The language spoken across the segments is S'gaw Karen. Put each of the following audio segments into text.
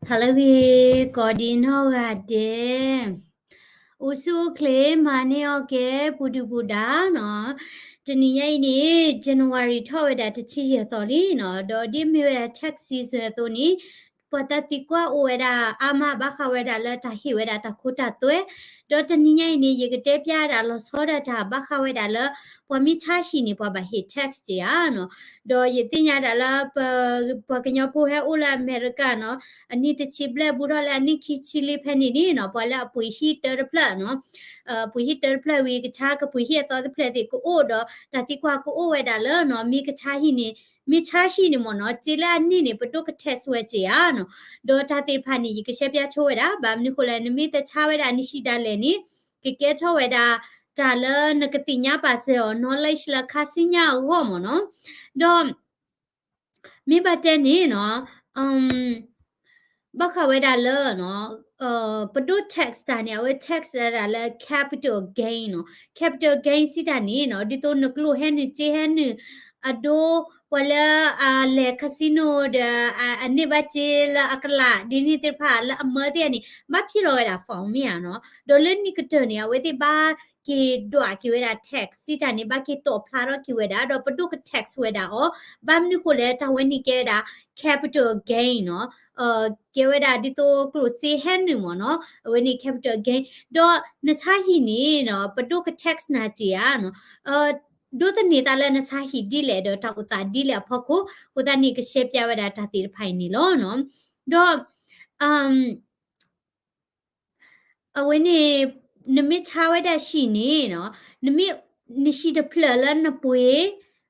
ဟါလၢအဂ့ၤ ကိးဒံနီၢ်ဂၤဒဲး, အိၣ်ဆူၣ်အိၣ်ချ့ မၤန့ၢ်အီၣ်ကဲ ပူၤဒုၣ်ပူၤဒါနီၤ. တနံၤညါအံၤန့ၣ် January ထီၣ်ဝဲဒၣ်တဆံယဲၢ်သီလံနီၤ, ဒီးဒ်မ့ၢ်ဝဲဒၣ် tax season အသိးန့ၣ် ပှၤတၢ်သံကွၢ်အိၣ်ဝဲဒၣ်အါမး ဘၣ်ဃးဝဲဒၣ်လၢတၢ်ဟ့ၣ်ဝဲဒၣ်တၢ်ခိတၢ်သွဲ, ဒီးတနံၤညါအံၤန့ၣ် ယကတဲပျၢ်ဒၣ်လီၤဆီဒၣ်တၢ် ဘၣ်ဃးဝဲဒၣ်လၢ ပှၤမ့ၢ်ဆါဟံၣ်န့ၣ် ပှၤဘၣ်ဟ့ၣ် tax က့ဧါနီၤ. ဒီးယသ့ၣ်ညါဒၣ်လၢ ပ ပှၤကညီဖိဟဲအိၣ်လၢအမဲရကၤနီၤ, အနံၣ်တဆံဘျဲၣ်ဘူးထီၣ်လၢအနံၣ်ခံဆံလံဖဲန့ၣ်န့ၣ်နီၤ, ပှၤလၢအပှ့ၤဟံၣ်တၢတဖျၢၣ်နီၤ, ပှ့ၤဟံၣ်တၢတဖျၢၣ်ဝံၤ ကဆါကပှ့ၤဟံၣ်အသီတဖျၢၣ်သ့ၣ်ကအိၣ်ဒီး တၢ်သံကွၢ်ကအိၣ်ဝဲဒၣ်လၢနီၤ, မ့ၢ်ကဆါဟံၣ်န့ၣ် မ့ၢ်ဆါဟံၣ်န့ၣ်မ့ၢ်နီၤ, စ့လၢအနံၣ်န့ၣ် ပဒိၣ်က tax ဝဲက့ဧါနီၤ. ဒီးတၢ်သ့ၣ်တဖၣ်န့ၣ် ယကရှဲပျၢ်ဆိဝဲဒၣ်, ဘၣ်မနုၤဃိလဲၣ် နမ့ၢ်တဆါဝဲဒၣ်နဟံၣ်ဒၣ်လဲာ်န့ၣ် ကကဲထီၣ်ဝဲဒၣ် တၢ်လၢနကသ့ၣ်ညါပာ်စၢၤအီၤ knowledge လၢခါဆူညါအဂီၢ်မ့ၢ်နီၤ. ဒီး မ့ၢ်ဘၣ်တဲန့ၣ်နီၤ, ဘၣ်ဃးဝဲဒၣ်လၢ ပဒိၣ် tax တၢ်န့ၣ် အဝဲ tax ဝဲဒၣ်လၢ capital gain နီၤ, capital gain စံးတၢ်န့ၣ်နီၤ, ဒ်သိးနကျိၣ်ဟဲနုာ်စ့ဟဲနုာ်, အဒိ ပှၤလၢအလဲၤ casino ဒီး အန့ၢ်ဘၣ်စ့လၢအကလး ဒ်န့ၣ်သ့ၣ်တဖၣ်လၢအမၢသ့ၣ်န့ၣ် ဘၣ်ဖံးလီၤဝဲဒၣ် form မ့ၢ်ဧါနီၤ. ဒီးလၢနံၣ်ကတၢၢ်န့ၣ် အဝဲသ့ၣ်ဘၣ်က့ၤဒွးက့ၤဝဲဒၣ် tax စံးတၢ်န့ၣ် ဘၣ်က့ၤတီၣ်ဖျါထီၣ်က့ၤဝဲဒၣ် ဒီးပဒိၣ်က tax ဝဲဒၣ်အီၤ, ဘၣ်မနုၤဃိလဲၣ် တၢ်ဝဲန့ၣ်ကဲဝဲဒၣ် capital gain နီၤ, ကဲဝဲဒၣ်ဒ်သိးကျိၣ်စ့ဟဲနုာ်မ့ၢ်နီၤ, အဝဲန့ၣ် capital gain, ဒီးနဆါဟံၣ်န့ၣ်နီၤ ပဒိၣ်က tax နၤစ့ၢ်ဧါနီၤ, ဒိးသန့ၤသးလၢနဆါဟံၣ်ဒ်လဲၣ်ဒီးတၢ်အိၣ်သးဒ်လဲၣ်အဖီခိၣ်, အဃိသတးန့ၣ် ကရှဲပျၢ်ဝဲဒၣ်တၢ်သ့ၣ်တဖၣ်အံၤန့ၣ်လီၤနီၤ. ဒီး အဝဲန့ၣ် နမ့ၢ်ဆါဝဲဒၣ်ဟံၣ်န့ၣ်နီၤ, နမ့ၢ် နဟံၣ်တဖျၢၣ်လၢနပှ့ၤ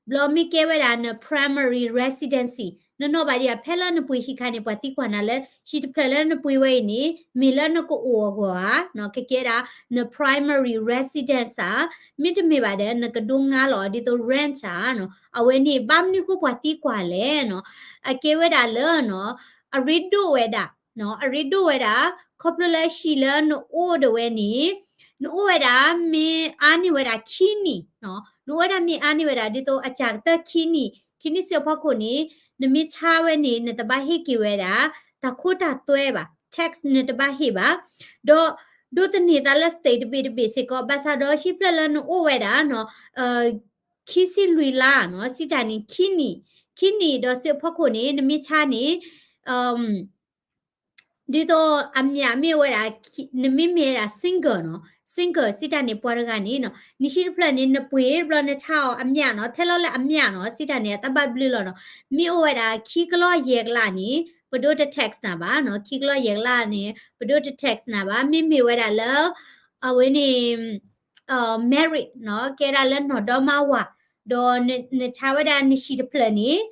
ဘျီမ့ၢ်ကဲဝဲဒၣ်န primary residency, နနီၣ်ဘၣ်ဒံးဧါ ဖဲလၢနပှ့ၤဟံၣ်ခါန့ၣ် ပှၤသံကွၢ်နၤလၢ ဟံၣ်တဖျၢၣ်လၢနပှ့ၤဝဲအံၤန့ၣ် မ့ၢ်လၢနကအိၣ်အဂီၢ်ဧါ, ကကဲဒၣ် န primary residence ဧါ, မ့တမ့ၢ်ဘၣ်ဒီး နကဒိငါလီၤဒ်သိး rent ဧါနီၤ. အဝဲန့ၣ် ဘၣ်မနုၤဃိပှၤသံကွၢ်လဲၣ်နီၤ, အကဲဝဲဒၣ်လၢနီၤ အရ့ဒိၣ်ဝဲဒၣ် အရ့ဒိၣ်ဝဲဒၣ် ခီဖျိလၢဟံၣ်လၢနအိၣ်ဒၣ်ဝဲန့ၣ် နအိၣ်ဝဲဒၣ်မ့ၢ်အါန့ၢ်ဝဲဒၣ်ခံနံၣ်, နအိၣ်ဝဲဒၣ်မ့ၢ်အါန့ၢ်ဝဲဒၣ်ဒ်သိးအစှၤကတၢၢ်ခံနံၣ်, ခံနံၣ်ဆူအဖီခိၣ်န့ၣ် နမ့ၢ်ဆါဝဲန့ၣ် နတဘၣ်ဟ့ၣ်က့ၤဝဲဒၣ် တၢ်ခိတၢ်သွဲဘၣ်, tax နတဘၣ်ဟ့ၣ်ဘၣ်, ဒီး ဒိးသန့ၤသးလၢ state တဘ့ၣ်တဘ့ၣ်စ့ၢ်ကီး, ဘၣ်ဆၣ်ဒီးဟံၣ်ဖျၢၣ်လၢနအိၣ်ဝဲဒၣ်နီၤ ခံဆံလွံၢ်လါနီၤ, စံးတၢ်န့ၣ် ခံနံၣ်, ခံနံၣ်ဒီးဆူအဖီခိၣ်န့ၣ် နမ့ၢ်ဆါန့ၣ် ဒ်သိးအမျးမ့ၢ်ဝဲဒၣ် နမ့မ့ၢ်ဝဲဒၣ် single နီၤ, single စံးတၢ်န့ၣ် ပှၤတဂၤန့ၣ်နီၤ, နဟံၣ်တဖျၢၣ်န့ၣ် နပှ့ၤဘျီနဆါအီၤအမျးနီၤ, ထဲလီၤလၢအမျးနီၤ, စံးတၢ်န့ၣ် အတၢ်ဘၣ်ဘျုးလီၤနီၤ, မ့ၢ်အိၣ်ဝဲဒၣ်ခံကလီၢ်ယဲၢ်ကလးန့ၣ် ပဒိၣ်တ tax နၤဘၣ်နီၤ, ခံကလီၢ်ယဲၢ်ကလးန့ၣ် ပဒိၣ်တ tax နၤဘၣ်, မ့မ့ၢ်ဝဲဒၣ်လၢ အဝဲန့ၣ် married နီၤ, ကဲဒၣ်လၢနီၢ်ဒီမါဝၤ, ဒီးနဆါဝဲဒၣ်နဟံၣ်တဖျၢၣ်န့ၣ်,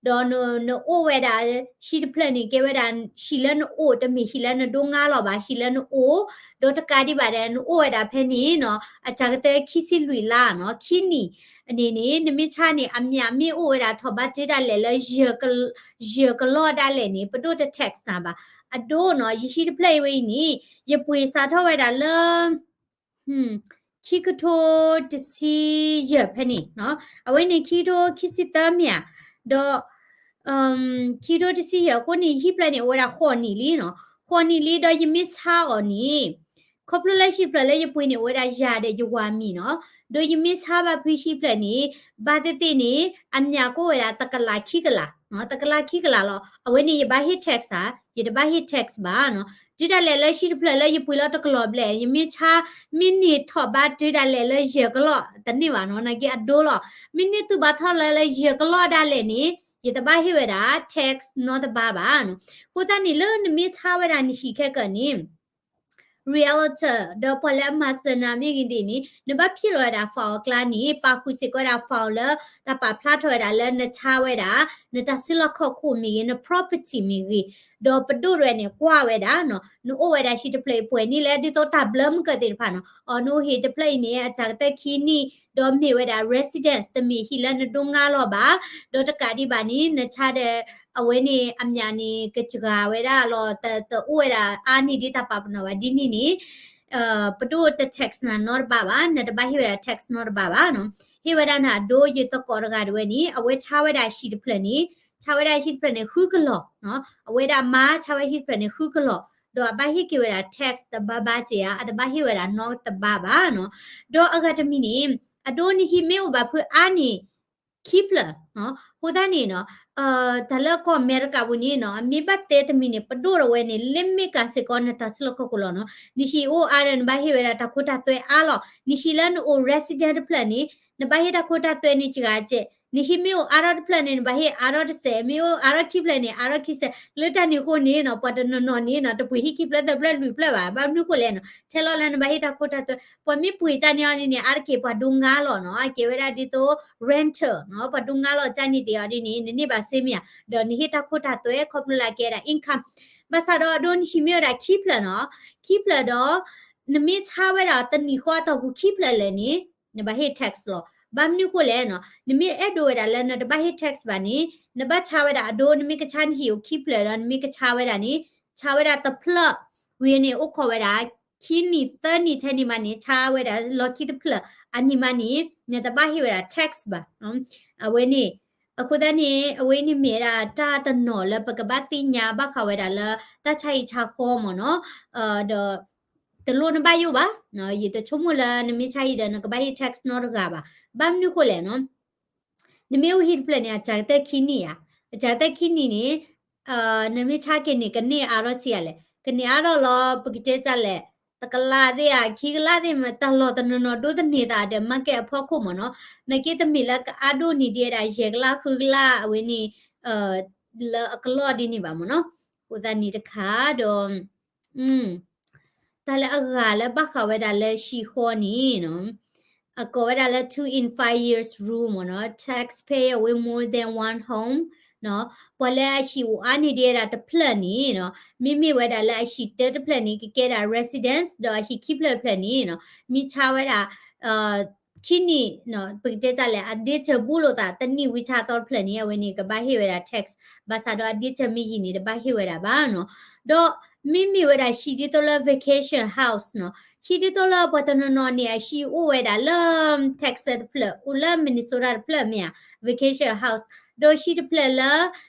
ဒီးနအိၣ်ဝဲဒၣ် ဟံၣ်တဖျၢၣ်န့ၣ် ကဲဝဲဒၣ် ဟံၣ်လၢနအိၣ် တမ့ၢ်ဟံၣ်လၢနဒိငါလီၤဘၣ်, ဟံၣ်လၢနအိၣ်, ဒီးတကးဒံးဘၣ်ဒီး နအိၣ်ဝဲဒၣ်ဖဲန့ၣ်နီၤ အစှၤကတၢၢ်ခံဆံလွံၢ်လါနီၤ, ခံနံၣ်န့ၣ်န့ၣ် နမ့ၢ်ဆါန့ၣ် အမျးမ့ၢ်အိၣ်ဝဲဒၣ်ထီၣ်ဘးတုၤဒၣ်လဲာ်လၢ ယဲၢ်ကလီၢ်ဒၣ်လဲာ်န့ၣ် ပဒိၣ်တ tax နၤဘၣ်. အဒိနီၤ ယဟံၣ်တဖျၢၣ်အံၤဝဲအံၤန့ၣ် ယပှ့ၤစးထီၣ်ဝဲဒၣ်လၢ ခံကထိတဆံယဲၢ်ဖဲန့ၣ်, အဝဲန့ၣ် ခံကထိခံဆံသၢမ့ၢ်ဧါ, ဒီး ခံကထိတဆံယဲၢ်အဃိန့ၣ် ယဟံၣ်ဖျၢၣ်န့ၣ် အိၣ်ဝဲဒၣ်ဃိးနံၣ်လံနီၤ, ဃိးနံၣ်လံ ဒီးယမ့ၢ်ဆါအီၤန့ၣ် ခီဖျိလၢဟံၣ်ဖျၢၣ်လၢယပှ့ၤန့ၣ် အိၣ်ဝဲဒၣ်ယၤဒီးယဝၤမံၤနီၤ, ဒီးယမ့ၢ်ဆါဘၣ်ဖုဟံၣ်ဖျၢၣ်န့ၣ် ဘၣ်သ့ၣ်သ့ၣ်န့ၣ် အမျးကအိၣ်ဝဲဒၣ်တကလးခံကလး, တကလးခံကလးလီၤ. အဝဲန့ၣ် ယဘၣ်ဟ့ၣ် tax ဧါ, ယတဘၣ်ဟ့ၣ် tax ဘၣ်နီၤ. တုၤဒၣ်လဲာ်လၢဟံၣ်တဖျၢၣ်လၢယပှ့ၤလီၤတကလီၢ်ဘျဲၣ် ယမ့ၢ်ဆါ မ့ၢ်န့ၢ်ထီၣ်ဘးတုၤဒၣ်လဲာ်လၢယဲၢ်ကလီၢ်တန့ၢ်ဘၣ်နီၤ, နာ်က့အဒိလီၤ. မ့ၢ်န့ၢ်သူၣ်ဘၣ်ထီၣ်လၢလၢယဲၢ်ကလီၢ်ဒၣ်လဲာ်န့ၣ် ယတဘၣ်ဟ့ၣ်ဝဲဒၣ် tax နီတဘ့ၣ်ဘၣ်နီၤ. အဃိသတးန့ၣ် လၢနမ့ၢ်ဆါဝဲဒၣ်နဟံၣ်ခဲကၢန့ၣ် realtor ဒီးပှၤလၢအမၤစၢၤနၤမ့ၢ်ဂ့ၤဒ်န့ၣ် နဘၣ်ဖံးလီၤဝဲဒၣ် file အကျါန့ၣ် ပာ်ဃုာ်စ့ၢ်ကီးဝဲဒၣ် file လၢတၢ်ပာ်ဖျါထီၣ်ဝဲဒၣ်လၢနဆါဝဲဒၣ် နတၢ်စုလီၢ်ခီၣ်ခိၣ်မ့ၢ်ဂ့ၤ န property မ့ၢ်ဂ့ၤ, ဒီးပဒိၣ်ဒၣ်ဝဲန့ၣ် ကွၢ်ဝဲဒၣ်နီၤ နအိၣ်ဝဲဒၣ်ဟံၣ်တဖျၢၣ်အံၤပှဲၤန့ၣ်လဲၣ် ဒ်သိးတၢ်ဘျၢမုၢ်ကၢၢ်သ့ၣ်တဖၣ်နီၤ, အီၤနအိၣ်ဟံၣ်တဖျၢၣ်အံၤန့ၣ် အစှၤကတၢၢ်ခံနံၣ် ဒီးမ့ၢ်ဝဲဒၣ် residence တမ့ၢ်ဟံၣ်လၢနဒိငါလီၤဘၣ်, ဒီးတကးဒံးဘၣ်န့ၣ် နဆါဒီး အဝဲန့ၣ်အမျးန့ၣ် ကစှၤဝဲဒၣ်လီၤ တအိၣ်ဝဲဒၣ်အါန့ၢ်ဒ်တၢ်ပာ်ပနီၣ်ဘၣ်ဒ်န့ၣ်န့ၣ် ပဒိၣ်တ tax နၤနီတဘ့ၣ်ဘၣ်, နတဘၣ်ဟ့ၣ်ဝဲဒၣ် tax နီတဘ့ၣ်ဘၣ်နီၤ. ဟ့ၣ်ဝဲဒၣ်နၤအဒိ ယသကိးတဂၤဒၣ်ဝဲန့ၣ် အဝဲဆါဝဲဒၣ်ဟံၣ်တဖျၢၣ်န့ၣ် ထါဝဲဒၣ်ဟံၣ်တဖျၢၣ်န့ၣ် ဃုကလီၢ်နီၤ, အဝဲဒၣ်မါဆါဝဲဟံၣ်တဖျၢၣ်န့ၣ် ဃုကလီၢ်, ဒီးအဘၣ်ဟ့ၣ်က့ၤဝဲဒၣ် tax တဘၣ်ဘၣ်က့ဧါ, အတဘၣ်ဟ့ၣ်ဝဲဒၣ်နီတဘၣ်ဘၣ်နီၤ. ဒီးအဂၤတမံၤန့ၣ် အဒိနဟံၣ်မ့ၢ်အိၣ်ဘၣ်ဖုအါန့ၢ် ခံဖျၢၣ်နီၤ, အဃိသတးန့ၣ်နီၤ တၢ်လၢကီၢ်အမဲရကၤပူၤန့ၣ်နီၤ အမ့ၢ်ဘၣ်တဲတမံၤန့ၣ် ပဒိၣ်ဒီးဝဲန့ၣ် လၢမ့ၢ်ကၤစ့ၢ်ကီးနတၢ်ဆှၢလီၤကီၢ်ခိၣ်လီၤနီၤ. နဟံၣ်အိၣ်အါဒီး နဘၣ်ဟ့ၣ်ဝဲဒၣ်တၢ်ခိတၢ်သွဲအါလီၤ. နဟံၣ်လၢနအိၣ် resident တဖျၢၣ်န့ၣ် နဘၣ်ဟ့ၣ်တၢ်ခိတၢ်သွဲန့ၣ် စှၤကဲး. နဟံၣ်မ့ၢ်အိၣ်အါထီၣ်တဖျၢၣ်န့ၣ် နဘၣ်ဟ့ၣ်အါထီၣ်တစဲး, မ့ၢ်အိၣ်အါထီၣ်ခံဖျၢၣ်န့ၣ် အါထီၣ်ခံစဲး. လၢတၢ်န့ၣ်အဃိန့ၣ်နီၤ ပှၤတနီၤနီၤန့ၣ်နီၤ တပှ့ၤဟံၣ်ခံဖျၢၣ်သၢဖျၢၣ်လွံၢ်ဖျၢၣ်ဘၣ်. ဘၣ်မနုၤဃိလဲၣ်နီၤ ထဲလီၤလၢနဘၣ်ဟ့ၣ်တၢ်ခိတၢ်သွဲ, ပှၤမ့ၢ်ပှ့ၤကၢ်န့ၢ်အီၤန့ၣ်န့ၣ် အါတက့ၢ်ပှၤဒိငါလီၤနီၤ, အကဲဝဲဒၣ်ဒ်သိး renter နီၤ, ပှၤဒိငါလီၤကၢ်န့ၢ်သ့ၣ်အီၤဒ်န့ၣ် နန့ၢ်ဘၣ်စ့မ့ၢ်ဧါ, ဒီးနဟ့ၣ်တၢ်ခိတၢ်သွဲခီဖျိလၢအကဲဝဲဒၣ် income. ဘၣ်ဆၣ်ဒီးအဒိနဟံၣ်မ့ၢ်ဝဲဒၣ်ခံဖျၢၣ်နီၤ, ခံဖျၢၣ်ဒီး နမ့ၢ်ဆါဝဲဒၣ်တနံၣ်ဃီအတီၢ်ပူၤခံဖျၢၣ်လဲၣ်န့ၣ် နဘၣ်ဟ့ၣ် tax လီၤ. ဘၣ်မနုၤဃိလဲၣ်နီၤ, နမ့ၢ်အဲၣ်ဒိးဝဲဒၣ်လၢနတဘၣ်ဟ့ၣ် tax ဘၣ်န့ၣ် နဘၣ်ဆါဝဲဒၣ်အဒိ နမ့ၢ်ကဆါနဟံၣ်အိၣ်ခံဖျၢၣ်ဒီး နမ့ၢ်ကဆါဝဲဒၣ်န့ၣ် ဆါဝဲဒၣ်တဖျၢၣ်ဝံၤန့ၣ် အိၣ်ခိးဝဲဒၣ် ခံနံၣ်သၢနံၣ်ထဲန့ၣ်မးန့ၣ် ဆါဝဲဒၣ်လီၢ်ခံတဖျၢၣ်အနံၤမးန့ၣ် နတဘၣ်ဟ့ၣ်ဝဲဒၣ် tax ဘၣ်. အဝဲန့ၣ် အဃိသတးန့ၣ် အဝဲန့ၣ်မ့ၢ်ဝဲဒၣ်တၢ်တနီၤလၢပကဘၣ်သ့ၣ်ညါဘၣ်ဃးဝဲဒၣ်လၢ တၢ်ဆါဟံၣ်ဆါဃီမ့ၢ်နီၤ, ဒီး တလိၣ်နဘၣ်ယိၣ်ဘၣ်, ယတဆိကမိၣ်လၢနမ့ၢ်ဆါဟံၣ်ဒီး နကဘၣ်ဟ့ၣ် tax နီတဂၤဘၣ်. ဘၣ်မနုၤဃိလဲၣ်နီၤ နမ့ၢ်အိၣ်ဟံၣ်တဖျၢၣ်န့ၣ် အစှၤကတၢၢ်ခံနံၣ်ဧါ, အစှၤကတၢၢ်ခံနံၣ်န့ၣ် နမ့ၢ်ဆါက့ၤန့ၣ် ကန့ၢ်အါထီၣ်ဆံးဧါလဲၣ်, ကန့ၢ်အါထီၣ်လီၤ ပကတဲတၢ်လဲၣ်, တကလးသ့ၣ်ဧါ ခံကလးသ့ၣ်မး တၢ်လီၢ်တနီၤနီၤ ဒိးသန့ၤသးဒီး market အဖီခိၣ်မ့ၢ်နီၤ, နာ်က့တမ့ၢ်လၢကအါဒိၣ်န့ၢ်ဒံးဝဲဒၣ် ယဲၢ်ကလး ဃုကလး အဝဲန့ၣ် လၢအကလီၢ်ဒ်န့ၣ်ဘၣ်မ့ၢ်နီၤ, အဃိသတးန့ၣ်တခါဒီး တၢ်လၢအဂၤလၢဘၣ်ဃးဝဲဒၣ်လၢဟံၣ်ဃီန့ၣ်နီၤ, အကိးဝဲဒၣ်လၢ two in five years rule မ့ၢ်နီၤ, taxpayer with more than one home နီၤ, ပှၤလၢအဟံၣ်အိၣ်အါန့ၢ်ဒံးဝဲဒၣ်တဖျၢၣ်န့ၣ်နီၤ, မ့မ့ၢ်ဝဲဒၣ်လၢအဟံၣ်တၢတဖျၢၣ်န့ၣ် ကကဲဒၣ် residence ဒီးအဟံၣ်ခံဖျၢၣ်တဖျၢၣ်န့ၣ်နီၤ, မ့ၢ်ဆါဝဲဒၣ် ခံနံၣ်နီၤ, ပကတဲတၢ်လဲၣ် အဒ့စၢၤဘူးလိာ်သး တနံၣ်ဝံၤဆါအသီတဖျၢၣ်န့ၣ် အဝဲန့ၣ် ကဘၣ်ဟ့ၣ်ဝဲဒၣ် tax, ဘၣ်ဆၣ်ဒီးအဒ့စၢၤမ့ၢ်ယံာ်န့ၣ် တဘၣ်ဟ့ၣ်ဝဲဒၣ်ဘၣ်နီၤ, ဒီးမ့မ့ၢ်ဝဲဒၣ်ဟံၣ်ဒ်သိးလၢ vacation house နီၤ, ဟံၣ်ဒ်သိးလၢပှၤတနီၤနီၤန့ၣ် အဟံၣ်အိၣ်ဝဲဒၣ်လၢ Texas တဖျၢၣ် အိၣ်လၢ Minnesota တဖျၢၣ်မ့ၢ်ဧါ, vacation house, ဒီးဟံၣ်တဖျၢၣ်လၢ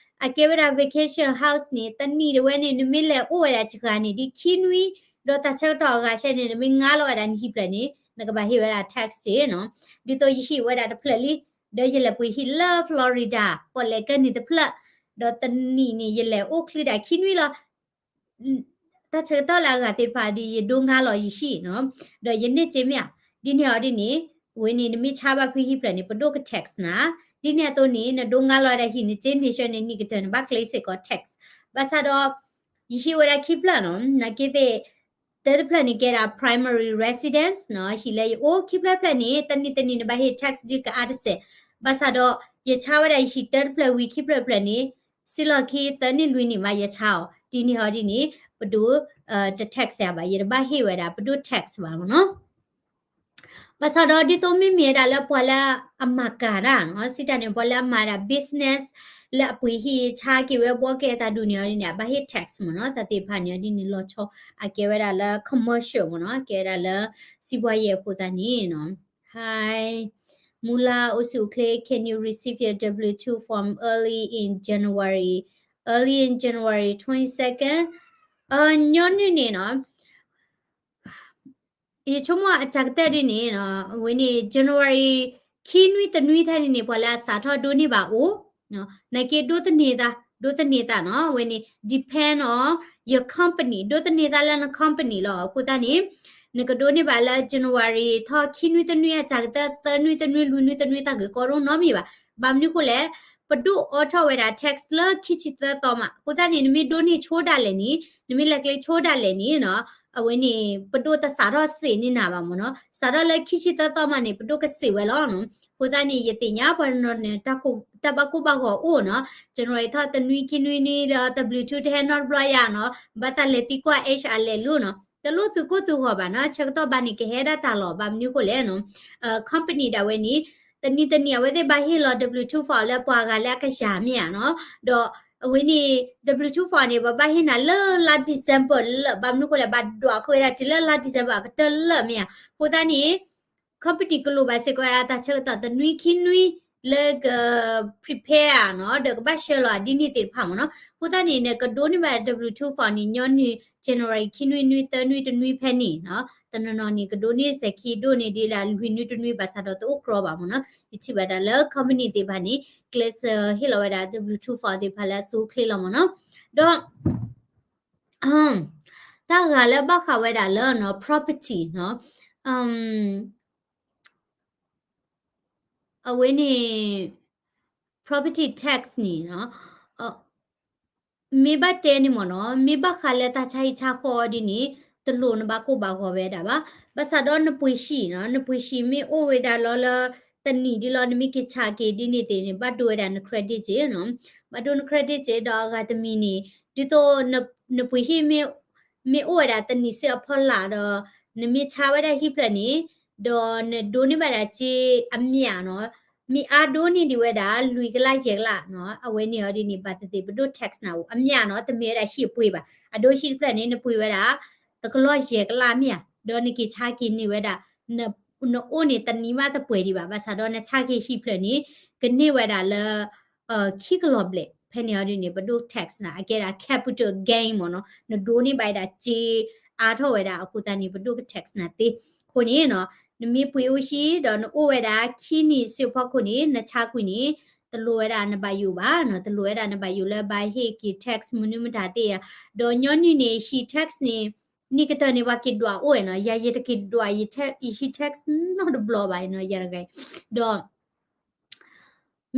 အကဲဝဲဒၣ် vacation house န့ၣ် တနံၣ်တဝဲန့ၣ် နမ့ၢ်လဲၤအိၣ်ဝဲဒၣ်စှၤန့ၣ် ဒ်ခံနွံ ဒီးတၢ်ဆၢကတီၢ်အဂၤဆဲန့ၣ် နမ့ၢ်ငါလီၤဝဲဒၣ်နဟံၣ်ဖျၢၣ်န့ၣ် နကဘၣ်ဟ့ၣ်ဝဲဒၣ် tax က့နီၤ, ဒ်သိးယဟံၣ်ဝဲဒၣ်တဖျၢၣ်လံ, ဒီးယလဲၤပှ့ၤဟံၣ်လၢ Florida ပီၣ်လဲၣ်ကၢၢ်နံၤတဖျၢၣ်, ဒီးတနံၣ်န့ၣ် ယလဲၤအိၣ်ချုးဒၣ်ခံနွံလီၤ တၢ်ဆၢကတီၢ်လၢအဂၤသ့ၣ်တဖၣ်ဒီး ယဒိငါလီၤယဟံၣ်နီၤ, ဒီးယန့ၢ်စ့မ့ၢ်ဧါ, ဒ်န့ၣ်အီၤဒ်န့ၣ်, ဝဲန့ၣ် နမ့ၢ်ဆါဘၣ်ဖုဟံၣ်ဖျၢၣ်န့ၣ် ပဒိၣ်က tax နၤ, ဒ်န့ၣ်အသိးန့ၣ် နဒိငါလီၤဝဲဒၣ်ဟံၣ် နစ့န့ၢ်ဆှၢန့ၣ် နံၣ်ကတၢၢ်န့ၣ် ဘၣ်ကျဲစ့ၢ်ကီး tax, ဘၣ်ဆၣ်ဒီး ယဟံၣ်ဝဲဒၣ်ခံဖျၢၣ်နီၤ, နာ်က့သ့ၣ် တၢတဖျၢၣ်န့ၣ် ကဲဒၣ် primary residence နီၤ, ဟံၣ်လၢယအိၣ် ခံဖျၢၣ်တဖျၢၣ်န့ၣ် တနံၣ်တနံၣ်န့ၣ် ဘၣ်ဟ့ၣ် tax ဒ်ကအါတစဲး, ဘၣ်ဆၣ်ဒီး ယဆါဝဲဒၣ်ယဟံၣ်တၢတဖျၢၣ်ဝံၤ ခံဖျၢၣ်တဖျၢၣ်န့ၣ် စ့လီၢ်ခံသၢနံၣ်လွံၢ်နံၣ်မးယဆါအီၤ, ဒ်န့ၣ်အီၤဒ်န့ၣ် ပဒိၣ် တ tax ယၤဘၣ်, ယတဘၣ်ဟ့ၣ်ဝဲဒၣ် ပဒိၣ် tax ဘၣ်မ့ၢ်နီၤ. ဘၣ်ဆၣ်ဒီးဒ်သိးမ့မ့ၢ်ဝဲဒၣ်လၢပှၤလၢအမၤကၤတၢ်နီၤ, စံးတၢ်န့ၣ် ပှၤလၢအမၤဒၣ် business လၢအပှ့ၤဟံၣ်ဆါက့ၤဝဲဘှီက့ၤအတၢ်ဒုးန့ၣ်အီၤဒ်န့ၣ် အဘၣ်ဟ့ၣ် tax မ့ၢ်နီၤ, တၢ်သ့ၣ်တဖၣ်န့ၣ်အီၤဒ်န့ၣ် လီၤဆီ အကဲဝဲဒၣ်လၢ commercial မ့ၢ်နီၤ, အကဲဝဲဒၣ်လၢ စံးဘှီယဲၢ်အဃိသတးန့ၣ်နီၤ. Hi, Mula အိၣ်ဆူၣ်အိၣ်ချ့, can you receive your W two form early in January? Early in January twenty-second? ညီနုၢ်န့ၣ်နီၤ ယဆိကမိၣ်အတၢ်ကတၢၢ်ဒ်န့ၣ်နီၤ, အဝဲန့ၣ် January ခံနွံတနွံထဲန့ၣ်န့ၣ် ပှၤလၢအစးထီၣ်ဒိးန့ၢ်ဘၣ်အိၣ်, နာ်က့ဒိးသန့ၤသး, ဒိးသန့ၤသးနီၤ, အဝဲန့ၣ် depend on your company, ဒိးသန့ၤသးလၢန company လီၤ. အဃိသတးန့ၣ် နကဒိးန့ၢ်ဘၣ်လၢ January ထီၣ်ခံနွံတနွံအတၢ်ကတၢၢ် သၢနွံတနွံ လွံၢ်နွံတနွံ တၢ်ဂ့ၢ်ကီဒိၣ်နီတမံၤဘၣ်. ဘၣ်မနုၤအဃိလဲၣ်, ပဒိၣ်အိးထီၣ်ဝဲဒၣ် tax လၢခံဆံသၢသီမး. အဃိသတးန့ၣ် နမ့ၢ်ဒိးန့ၢ်ဆိဒၣ်လဲာ်န့ၣ်, နမ့ၢ်လဲၤကျဲဆိဒၣ်လဲာ်န့ၣ်နီၤ, အဝဲန့ၣ် ပဒိၣ်တစးထီၣ်စ့းန့ၢ်နၤဘၣ်မ့ၢ်နီၤ, စးထီၣ်လၢခံဆံသၢသီမးန့ၣ် ပဒိၣ်ကစ့းဝဲလီၤနီၤ. အဃိသတးန့ၣ် ယသ့ၣ်ညါပှၤတနီၤန့ၣ် တၢ်ဘၣ်ကိၢ်ဘၣ်ဂီၤအိၣ်နီၤ, January ထီၣ်တနွံခံနွံနွံဒီး W two တဟဲနီတဘျီယၤနီၤ, ဘၣ်သးလဲၤသံကွၢ် H R လဲၤလူနီၤ, တလိၣ်သုကိၢ်သုဂီၤဘၣ်နီၤ, ဆၢကတီၢ်ဘၣ်န့ၣ် ကဟဲဒၣ်တၢ်လီၤ. ဘၣ်မနုၤအဃိလဲၣ်နီၤ, company ဒၣ်ဝဲန့ၣ် တနံၤတနံၤ အဝဲသ့ၣ်ဘၣ်ဟ့ၣ်လီၤ W two form လၢပှၤဂၤလၢအကယၤမ့ၢ်ဧါနီၤ, ဒီးအဝဲန့ၣ် W two form န့ၣ် ပဘၣ်ဟ့ၣ်နၤလၢလါ December လၢာ်, ဘၣ်မနုၤအဃိလဲၣ်, ဘၣ်ဒွးဃုာ်ဝဲဒၣ်တုၤလၢလါ December အကတၢၢ်လၢာ်မ့ၢ်ဧါ. အဃိသတးန့ၣ် company ကလိၣ်ဘၣ်စ့ၢ်ကီးဝဲဒၣ်တၢ်ဆၢကတီၢ်တနွံခံနွံ လၢက prepare ဧါနီၤ ဒီးကဘၣ်ဆှၢလီၤဒ်န့ၣ်သ့ၣ်တဖၣ်မ့ၢ်နီၤ. အဃိသတးန့ၣ် နကဒိးန့ၢ်ဘၣ် W two form န့ၣ် ညီနုၢ် January ခံနွံ နွံသၢ နွံတနွံဖဲန့ၣ်နီၤ. တနီၤနီၤန့ၣ် ကဒိးန့ၢ်စဲၤခံဒိၣ်န့ၢ်ဒ်လၢလွံၢ်နွံတနွံ ဘၣ်ဆၣ်ဒီးတအိၣ်ကြီဘၣ်မ့ၢ်နီၤ. ယထံၣ်ဘၣ်ဒၣ်လၢ company သ့ၣ်တဖၣ်န့ၣ် ကျဲးစၢးဟ့ၣ်လီၤဝဲဒၣ် W two form သ့ၣ်တဖၣ်လၢအဆိအချ့လီၤမ့ၢ်နီၤ. ဒီး တၢ်ဂၤလၢဘၣ်ဃးဝဲဒၣ်လၢနီၤ property နီၤ အဝဲန့ၣ် property tax န့ၣ်နီၤ မ့ၢ်ဘၣ်တဲန့ၣ်မ့ၢ်နီၤ မ့ၢ်ဘၣ်ဃးလၢတၢ်ဆါဟံၣ်ဆါဃီဒ်န့ၣ် တလိၣ်နဘၣ်ကိၢ်ဘၣ်ဂီၤဝဲဒၣ်ဘၣ်. ဘၣ်ဆၣ်ဒီးနပှ့ၤဟံၣ်နီၤ နပှ့ၤဟံၣ်မ့ၢ်အိၣ်ဝဲဒၣ်လီၤလၢ တနံၣ်ဒ်လီၤ နမ့ၢ်က့ၤဆါက့ၤဒ်န့ၣ်သ့ၣ်န့ၣ် ဘၣ်ဒိဝဲဒၣ်န credit က့ၤနီၤ ဘၣ်ဒိန credit က့ၤ ဒီးအဂၤတမံၤန့ၣ် ဒ်သိးနပှ့ၤဟံၣ်မ့ၢ်အိၣ်ဝဲဒၣ်တနံၣ်စ့ၢ်အဖီလာ်ဒီး နမ့ၢ်ဆါဝဲဒၣ်ဟံၣ်ဖျၢၣ်န့ၣ် ဒီးနဒိးန့ၢ်ဘၣ်ဒၣ်စ့အမျးနီၤ မ့ၢ်အါဒိၣ်န့ၢ်ဒံးဝဲဒၣ် လွံၢ်ကလးယဲၢ်ကလးနီၤ အဝဲန့ၣ်အီၤဒ်န့ၣ် ဘၣ်သ့ၣ်သ့ၣ်ပဒိၣ် tax နၤအိၣ် အမျးနီၤ တမ့ၢ်ဝဲဒၣ်ဟံၣ်အပှ့ၤဘၣ်. အဒိဟံၣ်တဖျၢၣ်န့ၣ် နပှ့ၤဝဲဒၣ် တကလီၢ်ယဲၢ်ကလးမျး ဒီးနက့ၤဆါက့ၤန့ၢ်ဝဲဒၣ် နအိၣ်န့ၣ်တနံၣ်ဘၣ်တပှဲၤဒံးဘၣ်. ဘၣ်ဆၣ်ဒီးနဆါက့ၤဟံၣ်ဖျၢၣ်န့ၣ် ကန့ၢ်ဝဲဒၣ်လၢ ခံကလီၤဘျဲၣ် ဖဲန့ၣ်အီၤဒ်န့ၣ် ပဒိၣ် tax နၤ အကဲဒၣ် capital gain မ့ၢ်နီၤ နဒိးန့ၢ်ဘၣ်ဝဲဒၣ်စ့အါထီၣ်ဝဲဒၣ်အဃိသတးန့ၣ် ပဒိၣ်က tax နၤသ့. အဃိန့ၣ်နီၤ နမ့ၢ်ပှ့ၤအိၣ်ဟံၣ် ဒီးနအိၣ်ဝဲဒၣ်ခံနံၣ်စ့ၢ်ဖီခိၣ်န့ၣ် နဆါကွံာ်န့ၣ် တလိၣ်ဝဲဒၣ်နဘၣ်ယိၣ်ဘၣ်နီၤ တလိၣ်ဝဲဒၣ်နဘၣ်ယိၣ်လၢဘၣ်ဟ့ၣ်က့ၤ tax မနုၤမတၤသ့ဧါ. ဒီးညီနုၢ်န့ၣ် ဟံၣ် tax န့ၣ် နံၣ်ကတၢၢ်န့ၣ် ပှၤက့ၤဒွးအိၣ်ဝဲနီၤ ယၤယတက့ၤဒွး ယဟံၣ် tax နီတဘျီဘၣ်နီၤ ယၤတဂၤအံၤ ဒီး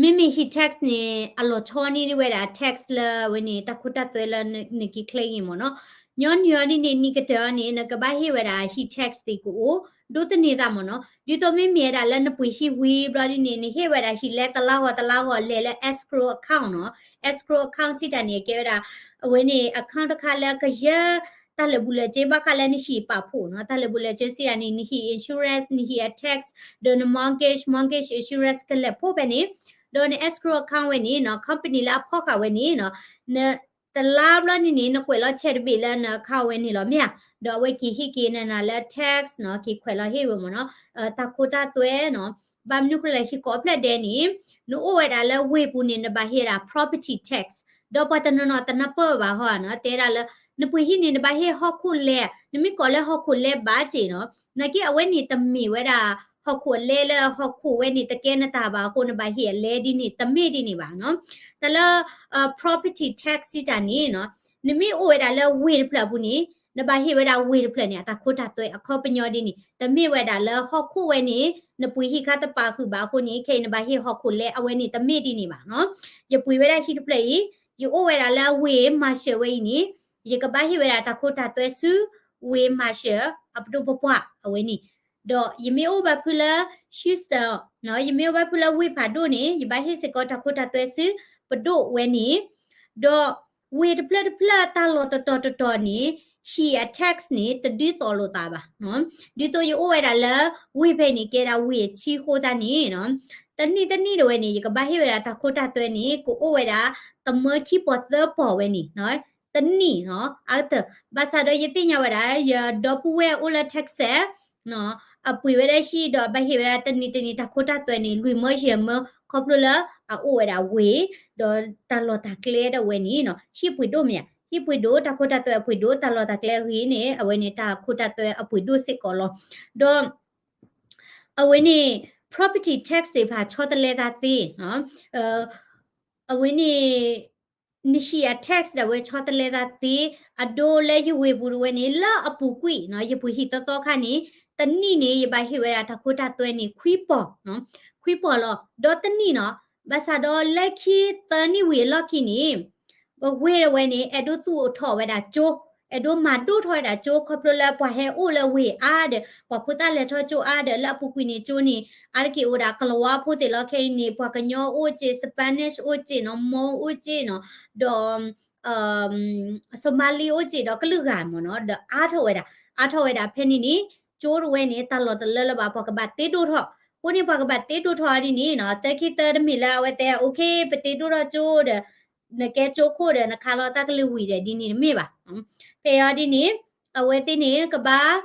မ့မ့ၢ်ဟံၣ် tax န့ၣ် အလီၤဆီန့ၢ်ဒံးဝဲဒၣ် tax လၢအဝဲန့ၣ် တၢ်ခိတၢ်သွဲလၢနက့ၤ claim အံၤမ့ၢ်နီၤ. ညီနုၢ်အီၤဒ်န့ၣ် နံၣ်ကတၢၢ်အီၤန့ၣ် နကဘၣ်ဟ့ၣ်ဝဲဒၣ်ဟံၣ် tax သ့ၣ်ကအိၣ် ဒိးသန့ၤသးမ့ၢ်နီၤ. ဒ်သိးမ့မ့ၢ်ဝဲဒၣ်လၢနပှ့ၤဟံၣ်ဝံၤဘျီဒ်န့ၣ် နဟ့ၣ်ဝဲဒၣ်ဟံၣ်လဲတလါဂီၤတလါဂီၤ လဲၤလၢ escrow account နီၤ. escrow account စံးတၢ်န့ၣ် ကဲဝဲဒၣ် အဝဲန့ၣ် account တခါလၢကယၢ တၢ်လၢာ်ဘူၣ်လၢာ်စ့ဘၣ်ဃးလၢနဟံၣ်ပာ်ဖှိၣ်နီၤ. တၢ်လၢာ်ဘူၣ်လၢာ်စ့စံးတၢ်န့ၣ် နဟံၣ် insurance နဟံၣ်အ tax ဒီးန mortgage mortgage insurance ကလဲၤဖှိၣ်ဖဲန့ၣ် ဒီးန escrow account ဝဲန့ၣ်နီၤ company လၢအဖီၣ်ဃာ်ဝဲန့ၣ်နီၤ နတလါဘျီန့ၣ်န့ၣ် နကွဲးလီၤ check တဘ့ၣ်လၢန account ဝဲန့ၣ်လီၤမ့ၢ်ဧါ. ဒီးအဝဲက့ၤဟ့ၣ်က့ၤနၤလၢ tax နီၤ က့ၤခွဲးလီၤဟ့ၣ်ဝဲမ့ၢ်နီၤ တၢ်ခိတၢ်သွဲနီၤ. ဘၣ်မနုၤဃိလၢဟံၣ်ကိးဖျၢၣ်ဒဲးန့ၣ် နအိၣ်ဝဲဒၣ်လၢဝ့ၢ်ပူၤန့ၣ် နဘၣ်ဟ့ၣ်ဒၣ် property tax ဒီးပှၤတနီၤနီၤတနၢ်ပၢၢ်ဘၣ်ဟီနီၤ တဲဒၣ်လၢ နပှ့ၤဟံၣ်န့ၣ် နဘၣ်ဟ့ၣ်ဟီၣ်ခိၣ်လဲ, နမ့ၢ်ကိးလၢဟီၣ်ခိၣ်လဲဘၣ်စ့ၢ်နီၤ, နာ်က့အဝဲန့ၣ်တမ့ၢ်ဝဲဒၣ် ဟီၣ်ခိၣ်အလဲလၢဟီၣ်ခိၣ်ဝဲန့ၣ် တကဲနတၢ်ဘၣ်အဃိ နဘၣ်ဟ့ၣ်အလဲဒ်န့ၣ် တမ့ၢ်ဒ်န့ၣ်ဘၣ်နီၤ. တၢ်လၢ property tax စံးတၢ်န့ၣ်နီၤ, နမ့ၢ်အိၣ်ဝဲဒၣ်လၢဝ့ၢ်တဖျၢၣ်အပူၤန့ၣ် နဘၣ်ဟ့ၣ်ဝဲဒၣ်ဝ့ၢ်တဖျၢၣ်န့ၣ် အတၢ်ခိတၢ်သွဲအခီပညီဒ်န့ၣ်, တမ့ၢ်ဝဲဒၣ်လၢဟီၣ်ခိၣ်ဝဲန့ၣ် နပှ့ၤဟံၣ်ခါတပာ်ဃုာ်ဘၣ်အဃိန့ၣ် ခဲအံၤနဘၣ်ဟ့ၣ်ဟီၣ်ခိၣ်လဲအဝဲန့ၣ် တမ့ၢ်ဒ်န့ၣ်ဘၣ်နီၤ. ယပှ့ၤဝဲဒၣ်ဟံၣ်တဖျၢၣ်အံၤ, ယအိၣ်ဝဲဒၣ်လၢဝ့ၢ် Marshall ဝဲအံၤန့ၣ်, ယကဘၣ်ဟ့ၣ်ဝဲဒၣ်တၢ်ခိတၢ်သွဲဆူ ဝ့ၢ် Marshall အပဒိၣ်ပပှၢ်အဝဲန့ၣ်, ဒီးယမ့ၢ်အိၣ်ဘၣ်ဖုလၢ Houston နီၤ, ယမ့ၢ်အိၣ်ဘၣ်ဖုလၢဝ့ၢ်ဖးဒိၣ်န့ၣ် ယဘၣ်ဟ့ၣ်စ့ၢ်ကီးတၢ်ခိတၢ်သွဲဆူပဒိၣ်ဝဲန့ၣ်, ဒီးဝ့ၢ်တဖျၢၣ်တဖျၢၣ်တၢ်လီၢ်တတီၤတတီၤန့ၣ် ဟံၣ်အ tax န့ၣ် တဒုးသိးလိာ်သးဘၣ်. ဒ်သိးယအိၣ်ဝဲဒၣ်လၢဝ့ၢ်ဖဲန့ၣ် ကဲဒၣ်ဝ့ၢ်အဆံဃိသတးန့ၣ်နီၤ, တနံၣ်တနံၣ်တဝဲန့ၣ် ယကဘၣ်ဟ့ၣ်ဝဲဒၣ်တၢ်ခိတၢ်သွဲန့ၣ် ကအိၣ်ဝဲဒၣ် သမၢခံပီၤသၢပီၤဝဲန့ၣ် တနံၣ်နီၤ, အကတၢၢ်, ဘၣ်ဆၣ်ဒီးယသ့ၣ်ညါဝဲဒၣ် ယဒီပုၢ်ဝဲၢ်အိၣ်လၢ Texas အပှ့ၤဝဲဒၣ်ဟံၣ်ဒီးအဘၣ်ဟ့ၣ်ဝဲဒၣ်တနံၤတနံၤတၢ်ခိတၢ်သွဲန့ၣ် လွံၢ်မၢယဲၢ်မၢ ခီဖျိလၢအအိၣ်ဝဲဒၣ်ဝ့ၢ်, ဒီးတၢ်လီၢ်တၢ်ကျဲဒၣ်ဝဲန့ၣ်နီၤ ဟံၣ်ပှ့ၤဒိၣ်မ့ၢ်ဧါ, ဟံၣ်ပှ့ၤဒိၣ် တၢ်ခိတၢ်သွဲအပှ့ၤဒိၣ် တၢ်လီၢ်တၢ်ကျဲအဂ့ၤန့ၣ် အဝဲန့ၣ်တၢ်ခိတၢ်သွဲအပှ့ၤဒိၣ်စ့ၢ်ကီးလီၤ. ဒီး အဝဲန့ၣ် property tax သ့ၣ်တဖၣ်ဆီတလဲသးသ့ အဝဲန့ၣ် နဟံၣ်အ tax ဒၣ်ဝဲဆီတလဲသးသ့, အဒိလၢယဝ့ၢ်ပူၤတဝဲန့ၣ် လၢအပူၤကွံာ်နီၤ ယပှ့ၤဟံၣ်သီသီခါန့ၣ် တနံၣ်န့ၣ် ယဘၣ်ဟ့ၣ်ဝဲဒၣ်တၢ်ခိတၢ်သွဲန့ၣ် ခွံပီၤ, ခွံပီၤလီၤ. ဒီးတနံၣ်နီၤ, ဘၣ်ဆၣ်ဒီးလၢခံသၢနံၣ်ဝံၤအလီၢ်ခံန့ၣ် ပဝ့ၢ်တဝဲန့ၣ် အဲၣ်ဒိးသူၣ်ထီၣ်ဝဲဒၣ်ကၠိ, အဲၣ်ဒိးမၤဒိၣ်ထီၣ်ဝဲဒၣ်ကၠိ ခီဖျိလၢပှၤဟဲအိၣ်လၢဝ့ၢ်အါဒီး ပှၤဖိသၣ်လဲၤထီၣ်ကၠိအါဒီး လၢအပူၤကွံာ်န့ၣ်ကၠိန့ၣ် အါတက့ၢ်အိၣ်ဒၣ်ကလၤဝါဖိသ့ၣ်လီၤ. ခဲအံၤန့ၣ် ပှၤကညီအိၣ်စ့ၢ် Spanish အိၣ်စ့ၢ်နီၤ မိၢ်အိၣ်စ့ၢ်နီၤ ဒီး Somali အိၣ်စ့ၢ်ဒီးကလုာ်ဂၤမ့ၢ်နီၤ ဒီးအါထီၣ်ဝဲဒၣ် အါထီၣ်ဝဲဒၣ်ဖဲန့ၣ်န့ၣ် ကၠိတဝဲန့ၣ် တၢ်လီၢ်တလၢလၢဘၣ် ပှၤကဘၣ်တ့ဒိၣ်ထီၣ်, အဃိန့ၣ် ပှၤကဘၣ်တ့ဒိၣ်ထီၣ်ဒ်န့ၣ်နီၤ သၢခံသၢတမ့ၢ်လၢအဝဲတဲ okay ပတ့ဒိၣ်ထီၣ်ကၠိဒီး နကဲကၠိခိၣ်ဒီး နခးလီၤတၢ်ကလုၢ်ဝံၤဒီး ဒ်န့ၣ်တမ့ၢ်ဘၣ်. ဖဲအံၤဒ်န့ၣ် အဝဲသ့ၣ်န့ၣ် ကဘၣ်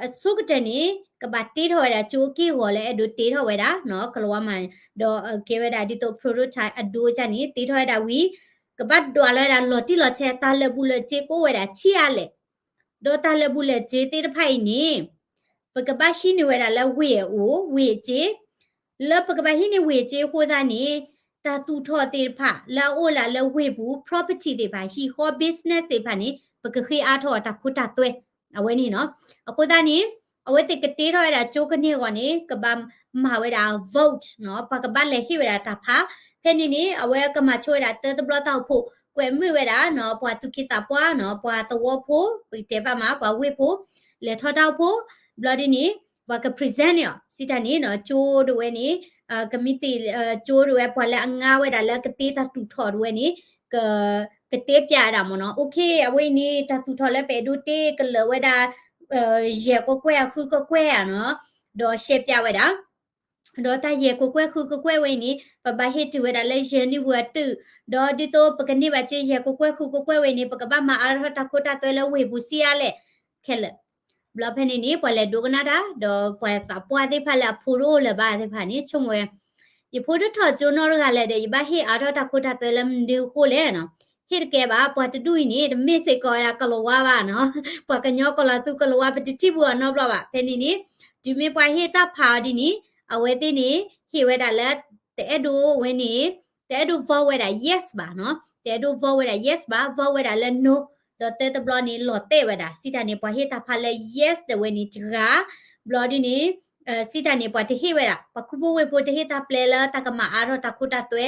အဆိကတၢၢ်န့ၣ် ကဘၣ်တ့ထီၣ်ဝဲဒၣ်ကၠိက့ၢ်ဂီၤလၢအဲၣ်ဒိးတ့ထီၣ်ဝဲဒၣ်နီၤ ကလၤဝါမၤန့ၣ် ဒီးကဲဝဲဒၣ်ဒ်သိး prototype အဒိကၢ်န့ၣ် တ့ထီၣ်ဝဲဒၣ်ဝံၤ ကဘၣ်ဒွးလီၤဝဲဒၣ်လီၤတံၢ်လီၤဆဲး တၢ်လၢာ်ဘူၣ်လၢာ်စ့ကအိၣ်ဝဲဒၣ်ဆံးအါလဲၣ် ဒီးတၢ်လၢာ်ဘူၣ်လၢာ်စ့သ့ၣ်တဖၣ်အံၤန့ၣ် ပကဘၣ်ဟံးန့ၢ်ဝဲဒၣ်လၢဝ့ၢ်အအိၣ် ဝ့ၢ်အစ့ လၢပကဘၣ်ဟံးန့ၢ်ဝ့ၢ်အစ့အဃိသတးန့ၣ် တၢ်သူၣ်ထီၣ်သ့ၣ်တဖၣ် လၢအအိၣ်လၢလၢဝ့ၢ်ပူၤ property သ့ၣ်တဖၣ် ဟံၣ်ဃီ business သ့ၣ်တဖၣ်န့ၣ် ပကဃ့အါထီၣ်အီၤတၢ်ခိတၢ်သွဲ အဝဲန့ၣ်နီၤ. အဃိသတးန့ၣ် အဝဲသ့ၣ်ကတ့ထီၣ်ဝဲဒၣ်ကၠိကန့ၢ်အဂီၢ်န့ၣ် ကဘၣ်မၤဝဲဒၣ် vote နီၤ ပှၤကဘၣ်လဲၤဟ့ၣ်ဝဲဒၣ်တၢ်ဖး ဖဲန့ၣ်န့ၣ် အဝဲကမၤဆိဝဲဒၣ်တၢတဘျီတၢ်အိၣ်ဖှိၣ် ကွဲးမုာ်ဝဲဒၣ်နီၤ ပှၤသူၣ်က့သးပှၢ်နီၤ ပှၤသဝီဖိ ပကတဲဘၣ်မး ပှၤဝ့ၢ်ဖိ လဲၤထီၣ်တၢ်အိၣ်ဖှိၣ် ဘျီဒ်န့ၣ် ပှၤက present န့ၢ်အီၤ စံးတၢ်န့ၣ်နီၤ ကၠိဒၣ်ဝဲန့ၣ် ကမံးတ့ၢ် ကၠိဒၣ်ဝဲ ပှၤလၢအငါဝဲဒၣ်လၢကတ့တၢ်သူၣ်ထီၣ်ဒၣ်ဝဲန့ၣ် က ကတဲပျးဝဲဒၣ်မ့ၢ်နီၤ okay အဝဲအံၤန့ၣ် တၢ်သူၣ်ထီၣ်လၢပအဲၣ်ဒိးတ့ကလၢာ်ဝဲဒၣ် ယဲၢ်ကကွဲၢ်အဃုကကွဲၢ်ဧါနီၤ ဒီးရှဲပျးဝဲဒၣ် ဒီးတၢ်ယဲၢ်ကကွဲၢ်ဃုကကွဲၢ်ဝဲအံၤန့ၣ် ပဘၣ်ဟ့ၣ်တုၤဝဲဒၣ်လၢယဲၢ်နံၣ်ပူၤအတု ဒီးဒ်သိးပကန့ၢ်ဘၣ်က့ယဲၢ်ကကွဲၢ်ဃုကကွဲၢ်ဝဲအံၤန့ၣ် ပကဘၣ်မၤအါထီၣ်တၢ်ခိတၢ်သွဲလၢဝ့ၢ်ပူၤဆံးအါလဲၣ် ခဲလၢာ် ဘျီဖဲန့ၣ်န့ၣ် ပှၤလဲၤဒိကနၣ်တၢ် ဒီးပှၤသးပှၢ်သ့ၣ်တဖၣ်လၢအဖိတအိၣ်လၢၤဘၣ်သ့ၣ်တဖၣ်န့ၣ် ဆိကမိၣ်ဝဲ ယဖိတထီၣ်ကၠိနီတဂၤလဲၣ်ဒီး ယဘၣ်ဟ့ၣ်အါထီၣ်တၢ်ခိတၢ်သွဲလၢမနုၤအဃိလဲၣ်နီၤ ဟ့ၣ်တကဲဘၣ် ပှၤတဒူၣ်အံၤန့ၣ် တမ့ၢ်စ့ၢ်ကီးဝဲဒၣ်ကလၤဝါဘၣ်နီၤ ပှၤကညီကီၢ်လီၤသူကလၤဝါ ပတထံၣ်ဘူးအီၤနီတဘျီဘၣ် ဖဲန့ၣ်န့ၣ် တုၤမ့ၢ်ပှၤဟ့ၣ်တၢ်ဖးအီၤဒ်န့ၣ် အဝဲသ့ၣ်န့ၣ် ဟ့ၣ်ဝဲဒၣ်လၢ တအဲၣ်ဒိးဝဲန့ၣ် တအဲၣ်ဒိး vote ဝဲဒၣ် yes ဘၣ်နီၤ တအဲၣ်ဒိး vote ဝဲဒၣ် yes ဘၣ် vote ဝဲဒၣ်လၢ no ဒီးတၢတဘျီန့ၣ် လီၤတဲာ်ဝဲဒၣ် စံးတၢ်န့ၣ် ပှၤဟ့ၣ်တၢ်ဖးလၢ yes ဒၣ်ဝဲန့ၣ်တဂၤ ဘျီဒ်န့ၣ် စံးတၢ်န့ၣ် ပှၤတဟ့ၣ်ဝဲဒၣ် ပှၤခူဖိဝ့ၢ်ဖိတဟ့ၣ်တၢ်ပျဲလၢတၢ်ကမၤအါထီၣ်တၢ်ခိတၢ်သွဲ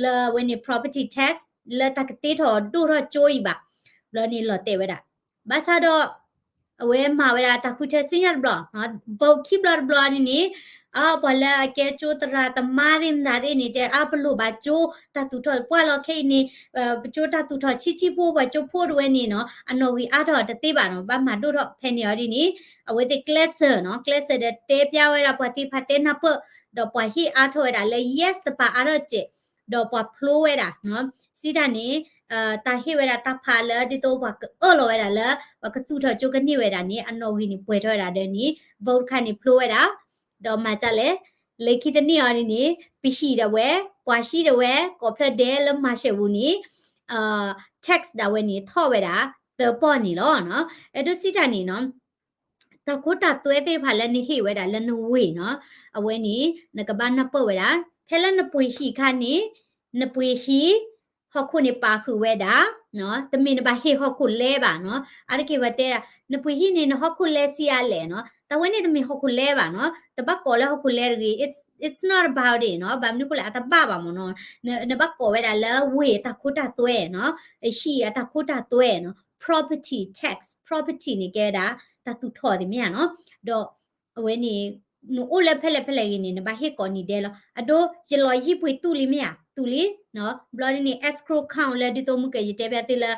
လၢအဝဲန့ၣ် property tax လၢတၢ်ကတ့ထီၣ်ဒိၣ်ထီၣ်ကၠိအံၤဘၣ် ဘျီန့ၣ်လီၤတဲာ်ဝဲဒၣ် ဘၣ်ဆၣ်ဒီး အဝဲမၤဝဲဒၣ်တၢ်ဃုထၢစုညါတဘျီ vote ခံဘျီတဘျီန့ၣ်န့ၣ် အပှၤလၢအကဲကၠိသရၣ်သမါသ့ၣ်မတၤသ့ၣ်န့ၣ် တဲအါပလိာ်ဘၣ်ကၠိတၢ်သူၣ်ထီၣ်ပှၢ်လီၤခဲအံၤန့ၣ် ပကၠိတၢ်သူၣ်ထီၣ်ဆံးဆံးဖိ ပှၤကၠိဖိတဝဲန့ၣ်နီၤ အနီၣ်ဂံၢ်အါထီၣ်တသ့ဘၣ်နီၤ ဘၣ်မၤဒိၣ်ထီၣ်ဖဲန့ၣ်အီၤဒ်န့ၣ် အဝဲသ့ၣ်ကျဲးစၢးနီၤ ကျဲးစၢးဒီးတဲပျးဝဲဒၣ်ပှၤသ့ၣ်တဖၣ်တဲနၢ်ပၢၢ် ဒီးပှၤဟ့ၣ်အါထီၣ်ဝဲဒၣ်လၢ yes တပၤအါထီၣ်စဲး ဒီးပှၤဖျိဝဲဒၣ် စံးတၢ်န့ၣ် တၢ်ဟ့ၣ်ဝဲဒၣ်တၢ်ဖးလၢဒ်သိးပှၤကအၢၣ်လီၤဝဲဒၣ်လၢ ပှၤကသူၣ်ထီၣ်ကၠိကန့ၢ်ဝဲဒၣ်န့ၣ် အနီၣ်ဂံၢ်န့ၣ်ပှဲၤထီၣ်ဝဲဒၣ်ဒီးန့ၣ် vote တခါန့ၣ်ဖျိဝဲဒၣ် ဒီးမၤဒ်လဲၣ် လၢခံတနံၣ်အီၤဒ်န့ၣ် ပဟံၣ်ဒၣ်ဝဲ ပှၤဟံၣ်ဒၣ်ဝဲ ကိးဖျၢၣ်ဒဲလၢမၤရှဲးပူၤန့ၣ် tax ဒၣ်ဝဲန့ၣ်ထီၣ်ဝဲဒၣ် သၢပီၢ်န့ၣ်လီၤ. အဲၣ်ဒိးစံးတၢ်န့ၣ်နီၤ တၢ်ခိတၢ်သွဲသ့ၣ်တဖၣ်လၢနဟ့ၣ်ဝဲဒၣ်လၢနဝ့ၢ်နီၤ အဝဲန့ၣ် နကဘၣ်နၢ်ပၢၢ်ဝဲဒၣ် ဖဲလၢနပှ့ၤဟံၣ်အခါန့ၣ် နပှ့ၤဟံၣ် ဟီၣ်ခိၣ်န့ၣ်ပာ်ဃုာ်ဝဲဒၣ် တမ့ၢ်နဘၣ်ဟ့ၣ်ဟီၣ်ခိၣ်လဲဘၣ်နီၤ အါတက့ၢ်ပှၤတဲဒၣ် နပှ့ၤဟံၣ်န့ၣ် နဟီၣ်ခိၣ်လဲဆံးအါလဲၣ်နီၤ တၢ်ဝဲန့ၣ်တမ့ၢ်ဟီၣ်ခိၣ်လဲဘၣ်နီၤ တဘၣ်ကိးလၢဟီၣ်ခိၣ်လဲတဂ့ၤ it's, it's not about it နီၤ ဘၣ်မနုၤအဃိလဲၣ် အတဘၣ်ဘၣ်မ့ၢ်နီၤ နဘၣ်ကိးဝဲဒၣ်လၢဝ့ၢ်တၢ်ခိတၢ်သွဲနီၤ ဟံၣ်အတၢ်ခိတၢ်သွဲနီၤ property tax property န့ၣ်ကဲဝဲဒၣ် တၢ်သူၣ်ထီၣ်သ့ၣ်မ့ၢ်ဧါနီၤ ဒီး အဝဲန့ၣ် နအိၣ်လၢဖဲလဲၣ်ဖဲလဲၣ်ဂ့ၤန့ၣ် နဘၣ်ဟ့ၣ်ကိးနံၤဒဲးလီၤ အဒိ ယလီၤယဟံၣ်ပှ့ၤသူၣ်လံမ့ၢ်ဧါ သူၣ်လံ ဘျီဒ်န့ၣ် escrow account လၢဒ်သိးမုၢ်ကဲယတဲဖဲသ့လၢ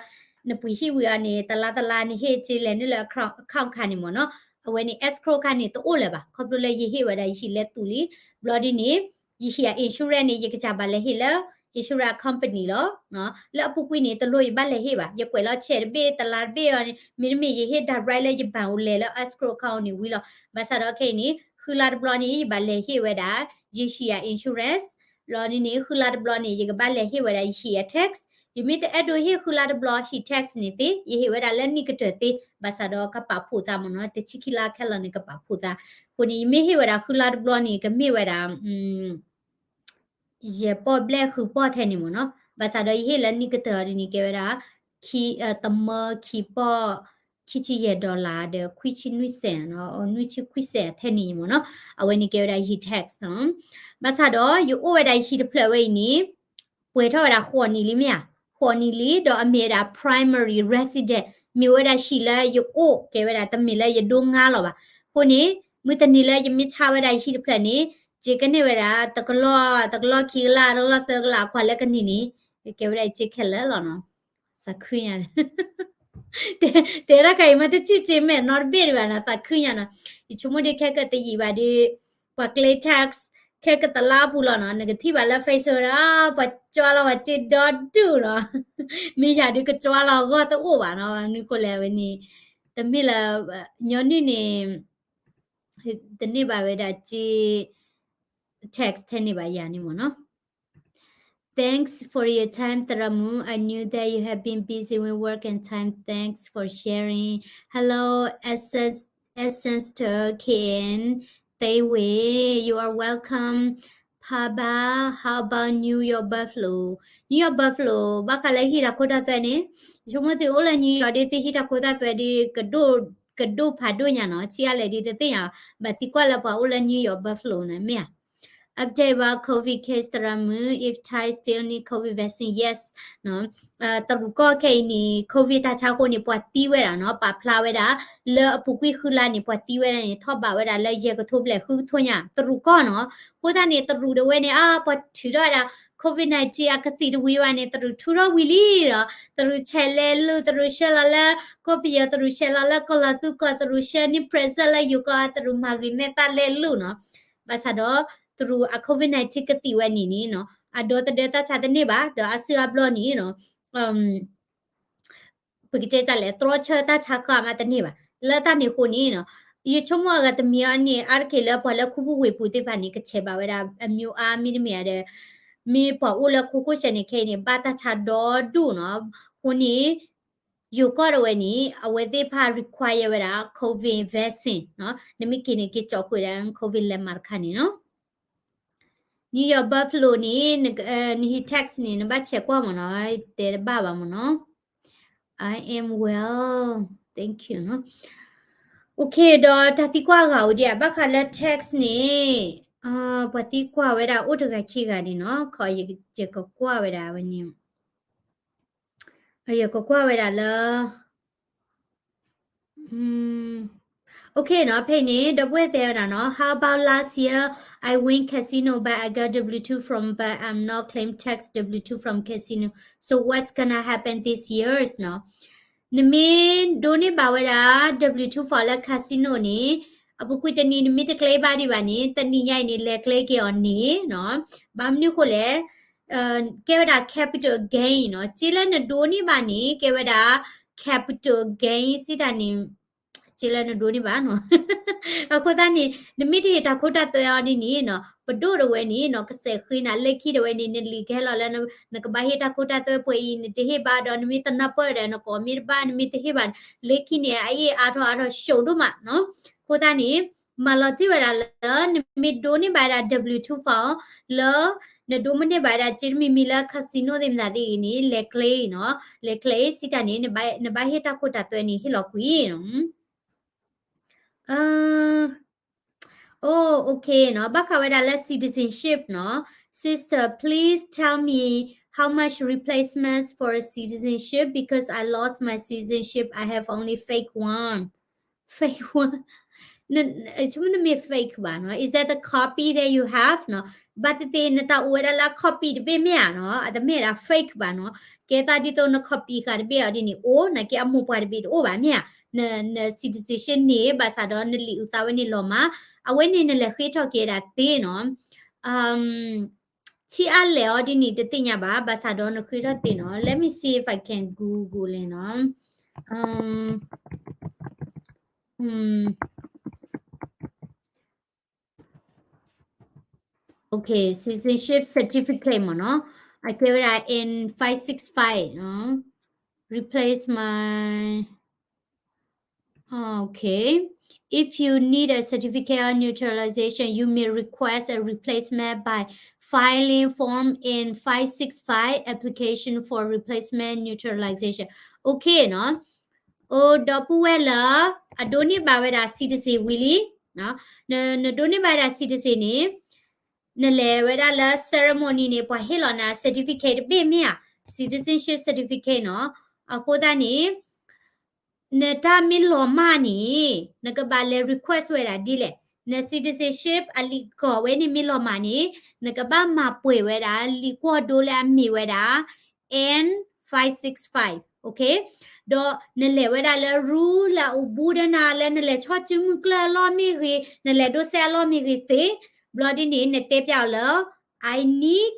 နပှ့ၤဟံၣ်ဝံၤအီၤန့ၣ် တလါတလါန့ၣ်ဟ့ၣ်စ့လဲၤနုာ်လၢ account ခါန့ၣ်မ့ၢ်နီၤ အဝဲန့ၣ် escrow ခါန့ၣ် တအိၣ်လၢၤဘၣ် ခီဖျိလၢယဟ့ၣ်ဝဲဒၣ်ယဟံၣ်လဲၤသူၣ်လံ ဘျီဒ်န့ၣ် ယဟံၣ်အ insurance န့ၣ် ယကစၢ်ဘၣ်လဲၤဟ့ၣ်လၢ insurance company လီၤ လၢအပူၤကွံာ်န့ၣ် တလိၣ်ယဘၣ်လဲၤဟ့ၣ်ဘၣ် ယကွဲးလီၤ check တဘ့ၣ် တလါတဘ့ၣ်အီၤန့ၣ် မ့တမ့ၢ်ယဟ့ၣ် direct လၢယ bank အိၣ်လဲၤလၢ escrow account န့ၣ်ဝံၤလီၤ ဘၣ်ဆၣ်ဒီးခဲအံၤန့ၣ် ဃုလါတဘျီန့ၣ် ယဘၣ်လဲၤဟ့ၣ်ဝဲဒၣ် ယဟံၣ်အ insurance ဘျီဒ်န့ၣ် ဃုလါတဘျီန့ၣ် ယကဘၣ်လဲၤဟ့ၣ်ဝဲဒၣ်ယဟံၣ်အ tax ယမ့ၢ်တအဲၣ်ဒိးဟ့ၣ်ဃုလါတဘျီဟံၣ် tax န့ၣ်သ့ ယဟ့ၣ်ဝဲဒၣ်လၢနံၣ်ကတၢၢ်သ့ ဘၣ်ဆၣ်ဒီးကပာ်ဖှိၣ်သးမ့ၢ်နီၤ တဆံခံလါခဲလၢာ်န့ၣ်ကပာ်ဖှိၣ်သး အဃိန့ၣ် ယမ့ၢ်ဟ့ၣ်ဝဲဒၣ်ဃုလါတဘျီန့ၣ် ကမ့ၢ်ဝဲဒၣ် ယဲၢ်ပီၢ်ဘျဲၣ်ဃုပီၢ်ထဲန့ၣ်မ့ၢ်နီၤ ဘၣ်ဆၣ်ဒီးယဟ့ၣ်လၢနံၣ်ကတၢၢ်အီၤဒ်န့ၣ် ကဲဝဲဒၣ် သမၢခံပီၢ် ခံဆံယဲၢ် dollar ဒီး ခွံဆံနွံစဲး နွံဆံခွံစဲးထဲန့ၣ်မ့ၢ်နီၤ အဝဲန့ၣ်ကဲဝဲဒၣ်ယဟံၣ် tax နီၤ ဘၣ်ဆၣ်ဒီးယအိၣ်ဝဲဒၣ်ယဟံၣ်တဖျၢၣ်ဝဲအံၤန့ၣ် ပှဲၤထီၣ်ဝဲဒၣ်ဃိးနံၣ်လံမ့ၢ်ဧါ ဃိးနံၣ်လံ ဒီးအမ့ၢ်ဝဲဒၣ် primary resident မ့ၢ်ဝဲဒၣ်ဟံၣ်လၢယအိၣ် ကဲဝဲဒၣ်တမ့ၢ်လၢယဒိငါလီၤဘၣ် အဃိန့ၣ် မုၢ်တနံၤလၢယမ့ၢ်ဆါဝဲဒၣ်ယဟံၣ်တဖျၢၣ်န့ၣ် စ့ကန့ၢ်ဝဲဒၣ် တကလီၢ် တကလီၢ်ခံကလး တကလီၢ်သၢကလး အကွၢ်လၢကနံၣ်န့ၣ် ကဲဝဲဒၣ်စ့ခဲလၢာ်လီၤနီၤ သးခုညါ တဲတၢ်ခါအံၤမ့ၢ်တစံၣ်စ့မဲာ်နီတဘ့ၣ်ဒံးဘၣ်နီၤ သးခုညါနီၤ ယဆိကမိၣ်ဒ်ခဲကတယံာ်ဘၣ်ဒီး ပှၤကျဲ tax ခဲကတလါပူၤလီၤနီၤ နကထံၣ်ဘၣ်လၢ Facebook ဒီး ပှၤကွၢ်လီၤပှၤစ့ဒီဒူၣ်လီၤ မ့ၢ်ယၤဒုးကကွၢ်လီၤအဂီၢ်တအိၣ်ဘၣ်နီၤ မနုၤဃိလဲၣ်ဝဲန့ၣ် တမ့ၢ်လၢ ညီနုၢ်န့ၣ် တန့ၢ်ဘၣ်ဝဲဒၣ်က့ text ထဲန့ၣ်ဘၣ်ယၤန့ၣ်မ့ၢ်နီၤ. Thanks for your time, သရၣ်မုၣ်. I knew that you have been busy with work and time. Thanks for sharing. Hello, Essence, Essence to K N. သ့ဝ့ you are welcome. ဖါဘါ how about New York Buffalo? New York Buffalo ဘၣ်ဃးလၢဟံၣ်တၢ်ခိတၢ်သွဲန့ၣ် ယဆိကမိၣ်သုအိၣ်လၢ New York ဒ်သုဟံၣ်တၢ်ခိတၢ်သွဲဒ် ကဒိၣ်ဖးဒိၣ်ညါနီၤ ထံၣ်အါလဲၣ်ဒ်တသ့ၣ်ညါ ဘၣ်သံကွၢ်လၢပှၤအိၣ်လၢ New York Buffalo န့ၣ်မ့ၢ်ဧါ. Update about COVID case သရၣ်မုၣ် if Thai still need COVID vaccine, yes နီၤ. တရူးကီၢ်ခဲအံၤန့ၣ် COVID တၢ်ဆါအဃိန့ၣ် ပှၤသံဝဲဒၣ်နီၤ ပာ်ဖျါဝဲဒၣ် လၢအပူၤကွံာ်ဃုလါန့ၣ် ပှၤသံဝဲဒၣ်န့ၣ် ထီၣ်ဘးဝဲဒၣ်လၢယဲၢ်ကထိဘျဲၣ်ဃုကထိညါ တရူးကီၢ်နီၤ. အဃိသတးန့ၣ် တရူးဒၣ်ဝဲန့ၣ် အါ ပှၤထုးထီၣ်ဝဲဒၣ် COVID nineteen အကသံၣ်တဝံၤဘၣ်န့ၣ် တရူးထုးထီၣ်ဝံၤလံဒီး တရူးဆဲးလဲၤလိာ် တရူးဆှၢလီၤလၢ ကီၢ်ပယီၤ တရူးဆှၢလီၤလၢကီၢ်လီၤသူကီၢ် တရူးဆှၢန့ၢ် present လၢယိၤကီၢ် တရူးမၤဂ့ၤမဲာ်သၣ်လဲၤလိာ်နီၤ. ဘၣ်ဆၣ်ဒီး တရူးအ COVID nineteen ကသံၣ်ဝဲန့ၣ်န့ၣ်နီၤ အဒီသဒၢတၢ်ဆါတန့ၢ်ဘၣ် ဒီးအစုအဘျီန့ၣ်နီၤ ပကတဲတၢ်လဲၣ် တြီဆၢတၢ်ဆါဃၢ်မးတန့ၢ်ဘၣ်. လၢတၢ်န့ၣ်အဃိန့ၣ်နီၤ ယဆိကမိၣ်အဂၤတမံၤအံၤန့ၣ် အါတက့ၢ်လၢပှၤလၢခူပူၤဝ့ၢ်ပူၤသ့ၣ်တဖၣ်န့ၣ် ကဆဲးဘၣ်ဝဲဒၣ် အမျိုးအါ မ့တမ့ၢ်ဒီး မ့ၢ်ပှၤအိၣ်လၢခိခိၣ်ဆၢန့ၣ် ခဲအံၤန့ၣ် ဘၣ်တၢ်ဆါဒီဒူၣ်နီၤ. အဃိန့ၣ် ယိၤကီၢ်ဒၣ်ဝဲန့ၣ် အဝဲသ့ၣ်တဖၣ် require ဝဲဒၣ် COVID vaccine နီၤ. နမ့ၢ်က့ၤန့ၣ် က့ၤကၠီဃုာ်ဒၣ် COVID လဲၤမၤတခါန့ၣ်နီၤ. New York Buffalo န့ၣ် နဟံး text န့ၣ် နဘၣ်ဆဲးကွၢ်မ့ၢ်နီၤ တဲတဘၣ်ဘၣ်မ့ၢ်နီၤ. I am well, thank you နီၤ. Okay ဒီးတၢ်သံကွၢ်ဂၤအိၣ်ဒံးဧါ ဘၣ်ဃးလၢ text န့ၣ် ပှၤသံကွၢ်ဝဲဒၣ်အိၣ်တဂၤခံဂၤန့ၣ်နီၤ ခီယကကွၢ်ဝဲဒၣ်ဝဲန့ၣ် ယကကွၢ်ဝဲဒၣ်လၢ Okay နီၤ ဖဲအံၤန့ၣ် ဒီပုၢ်ဝဲၢ်တဲဝဲဒၣ်နီၤ how about last year I win casino but I got W two from but I'm not claim tax W two from casino, so what's gonna happen this years နီၤ. နမ့ၢ်ဒိးန့ၢ်ဘၣ်ဝဲဒၣ် W two form လၢ casino န့ၣ် အပူၤကွံာ်တနံၤနမ့ၢ်တ claim ဘၣ်ဒံးဘၣ်န့ၣ် တနံၤညါအံၤန့ၣ် လဲၤ claim က့ၤအီၤန့ၣ်နီၤ. ဘၣ်မနုၤအဃိလဲၣ် ကဲဝဲဒၣ် capital gain နီၤ. စ့လၢနဒိးန့ၢ်ဘၣ်န့ၣ် ကဲဝဲဒၣ် capital gain စံးတၢ်န့ၣ် စ့လၢနဒိးန့ၢ်ဘၣ်နီၤ. အဃိသတးန့ၣ် နမ့ၢ်တဟ့ၣ်တၢ်ခိတၢ်သွဲအီၤဒ်န့ၣ်နီၤ ပဒိၣ်ဒၣ်ဝဲန့ၣ်နီၤ ကစဲးဃ့နၤ လၢခံဒၣ်ဝဲန့ၣ် နလံာ်ကဟဲလီၤလၢ နကဘၣ်ဟ့ၣ်တၢ်ခိတၢ်သွဲပှဲၤအံၤ နတဟ့ၣ်ဘၣ်ဒီး နမ့ၢ်တနၢ်ပၢၢ်ဒီး နကိးမ့ၢ်တဘၣ် နမ့ၢ်တဟ့ၣ်ဘၣ် လၢခံန့ၣ် အအ့ၣ်အါထီၣ်အါထီၣ် ရှုံးဒိၣ်မးနီၤ. အဃိသတးန့ၣ် မၤလီၤတံၢ်ဝဲဒၣ်လၢ နမ့ၢ်ဒိးန့ၢ်ဘၣ်ဝဲဒၣ် W two form လၢ နဒိးန့ၢ်ဘၣ်ဝဲဒၣ် စ့တမံၤမံၤလၢ casino သ့ၣ်မတၤသ့ၣ်ဂ့ၤန့ၣ် လဲၤ claim နီၤ. လဲၤ claim စံးတၢ်န့ၣ် နဘၣ်ဟ့ၣ်တၢ်ခိတၢ်သွဲန့ၣ် ဟ့ၣ်လီၤကွံာ်နီၤ. Oh, okay နီၤ ဘၣ်ဃးဝဲဒၣ်လၢ citizenship နီၤ. Sister, please tell me how much replacement for a citizenship because I lost my citizenship. I have only fake one. Fake one. ဆိကမိၣ်တမ့ၢ် fake ဘၣ်နီၤ. Is that the copy that you have နီၤ. ဘၣ်သ့ၣ်သ့ၣ် နတၢ်အိၣ်ဝဲဒၣ်လၢ copy တဘ့ၣ်မ့ၢ်ဧါနီၤ. အတမ့ၢ်ဒၣ် fake ဘၣ်နီၤ. ကဲသးဒ်သိးန copy ဃာ်တဘ့ၣ်အီၤဒ်န့ၣ် အိၣ် နာ်က့အမိၢ်ပှၢ်တဘ့ၣ်တအိၣ်ဘၣ်မ့ၢ်ဧါ. န န citizenship န့ၣ် ဘၣ်ဆၣ်ဒီးနလံာ်အုၣ်သးဝဲန့ၣ်လီၤမၢ်. အဝဲန့ၣ်နလဲၤဃ့ထီၣ်က့ၤဒၣ်သ့နီၤ. ထံၣ်အါလဲၣ်အီၤဒ်န့ၣ်တသ့ၣ်ညါဘၣ်, ဘၣ်ဆၣ်ဒီးနဃ့ထီၣ်သ့နီၤ. Let me see if I can Google it နီၤ. Um, um, okay, citizenship certificate မ့ၢ်နီၤ. အကဲဝဲဒၣ် N five six five နီၤ. Replace my Okay. If you need a certificate of naturalization, you may request a replacement by filing Form N five six five application for replacement naturalization. Okay နီၤ. အိၣ်ဒီပုၢ်ဝဲၢ်လၢ အဒိးန့ၢ်ဘၣ်ဝဲဒၣ် citizen ဝံၤလံ, န နဒိးန့ၢ်ဘၣ်ဝဲဒၣ် citizen န့ၣ် နလဲၤဝဲဒၣ်လၢ ceremony န့ၣ် ပှၤဟ့ၣ်လီၤနၤ certificate တဘ့ၣ်မ့ၢ်ဧါ, citizenship certificate နီၤ. အဃိသတးန့ၣ် နတၢ်မ့ၢ်လီၤမၢ်န့ၣ် နကဘၣ်လဲၤ request ဝဲဒၣ်ဒ်လဲၣ်. န citizenship အလံာ်ကီၢ်ဝဲန့ၣ်မ့ၢ်လီၤမၢ်န့ၣ် နကဘၣ်မၤပှဲၤဝဲဒၣ် လံာ်ကွီၢ်ဒိလၢအမ့ၢ်ဝဲဒၣ် N five six five, okay? ဒီးနလဲၤဝဲဒၣ်လၢ ရူလၢအအိၣ်ဘူးဒီးနၤလၢနလဲၤဆီၣ်စုမုၢ်ကျၢၢ်အလီၢ်မ့ၢ်ဂ့ၤ, နလဲၤဒိးစဲးအလီၢ်မ့ၢ်ဂ့ၤသ့, ဘျီဒ်န့ၣ် နတဲပျးအီၤလၢ I need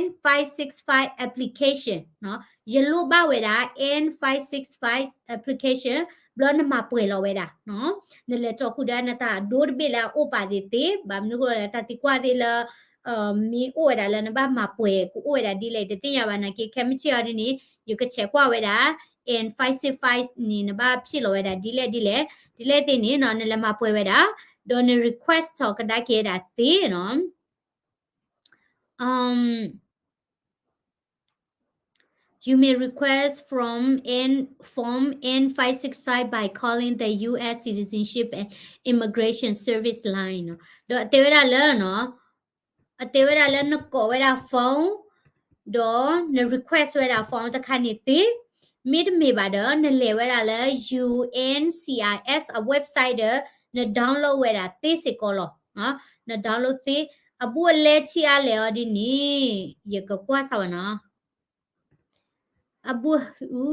N five six five application နီၤ. ယလိၣ်ဘၣ်ဝဲဒၣ် N five six five application ဘျီနမၤပှဲၤလီၤဝဲဒၣ်နီၤ, နလဲၤကၠီဃုာ်ဒီးနတၢ်ဒိတဘ့ၣ်လၢအအိၣ်ပာ်သ့ၣ်သ့, ဘၣ်မနုၤဃိလဲၣ် တၢ်သံကွၢ်သ့ၣ်လၢ မ့ၢ်အိၣ်ဝဲဒၣ်လၢနဘၣ်မၤပှဲၤ ကအိၣ်ဝဲဒၣ်ဒ်လဲၣ် တသ့ၣ်ညါဘၣ်နာ်က့ ခဲမုၢ်ဆ့ၣ်အီၤဒ်န့ၣ် ယကဆဲးကွၢ်ဝဲဒၣ် N five six five န့ၣ် နဘၣ်ဖျ့ၣ်လီၤဝဲဒၣ်ဒ်လဲၣ်ဒ်လဲၣ်, ဒ်လဲၣ်သ့ၣ်န့ၣ်နီၤ နလဲၤမၤပှဲၤဝဲဒၣ်, ဒီးန request ထီၣ်ကဒါက့ၤဝဲဒၣ်သ့နီၤ. Um, you may request from N, form N five six five by calling the U S Citizenship and Immigration Service line နီၤ. ဒီးအတဲဝဲဒၣ်လၢနီၤ, အတဲဝဲဒၣ်လၢနကိးဝဲဒၣ် phone ဒီးန request ဝဲဒၣ် form တခါန့ၣ်သ့, မ့တမ့ၢ်ဘၣ်ဒီး နလဲၤဝဲဒၣ်လၢ U N C I S အ website ဒီး န download ဝဲဒၣ်သ့စ့ၢ်ကီးလီၤ. န download သ့, အဘူးအလဲထံအါလဲၣ်အီၤဒ်န့ၣ် ယကကွၢ်စၢ်ဝဲနီၤ. အဘူး, အူ,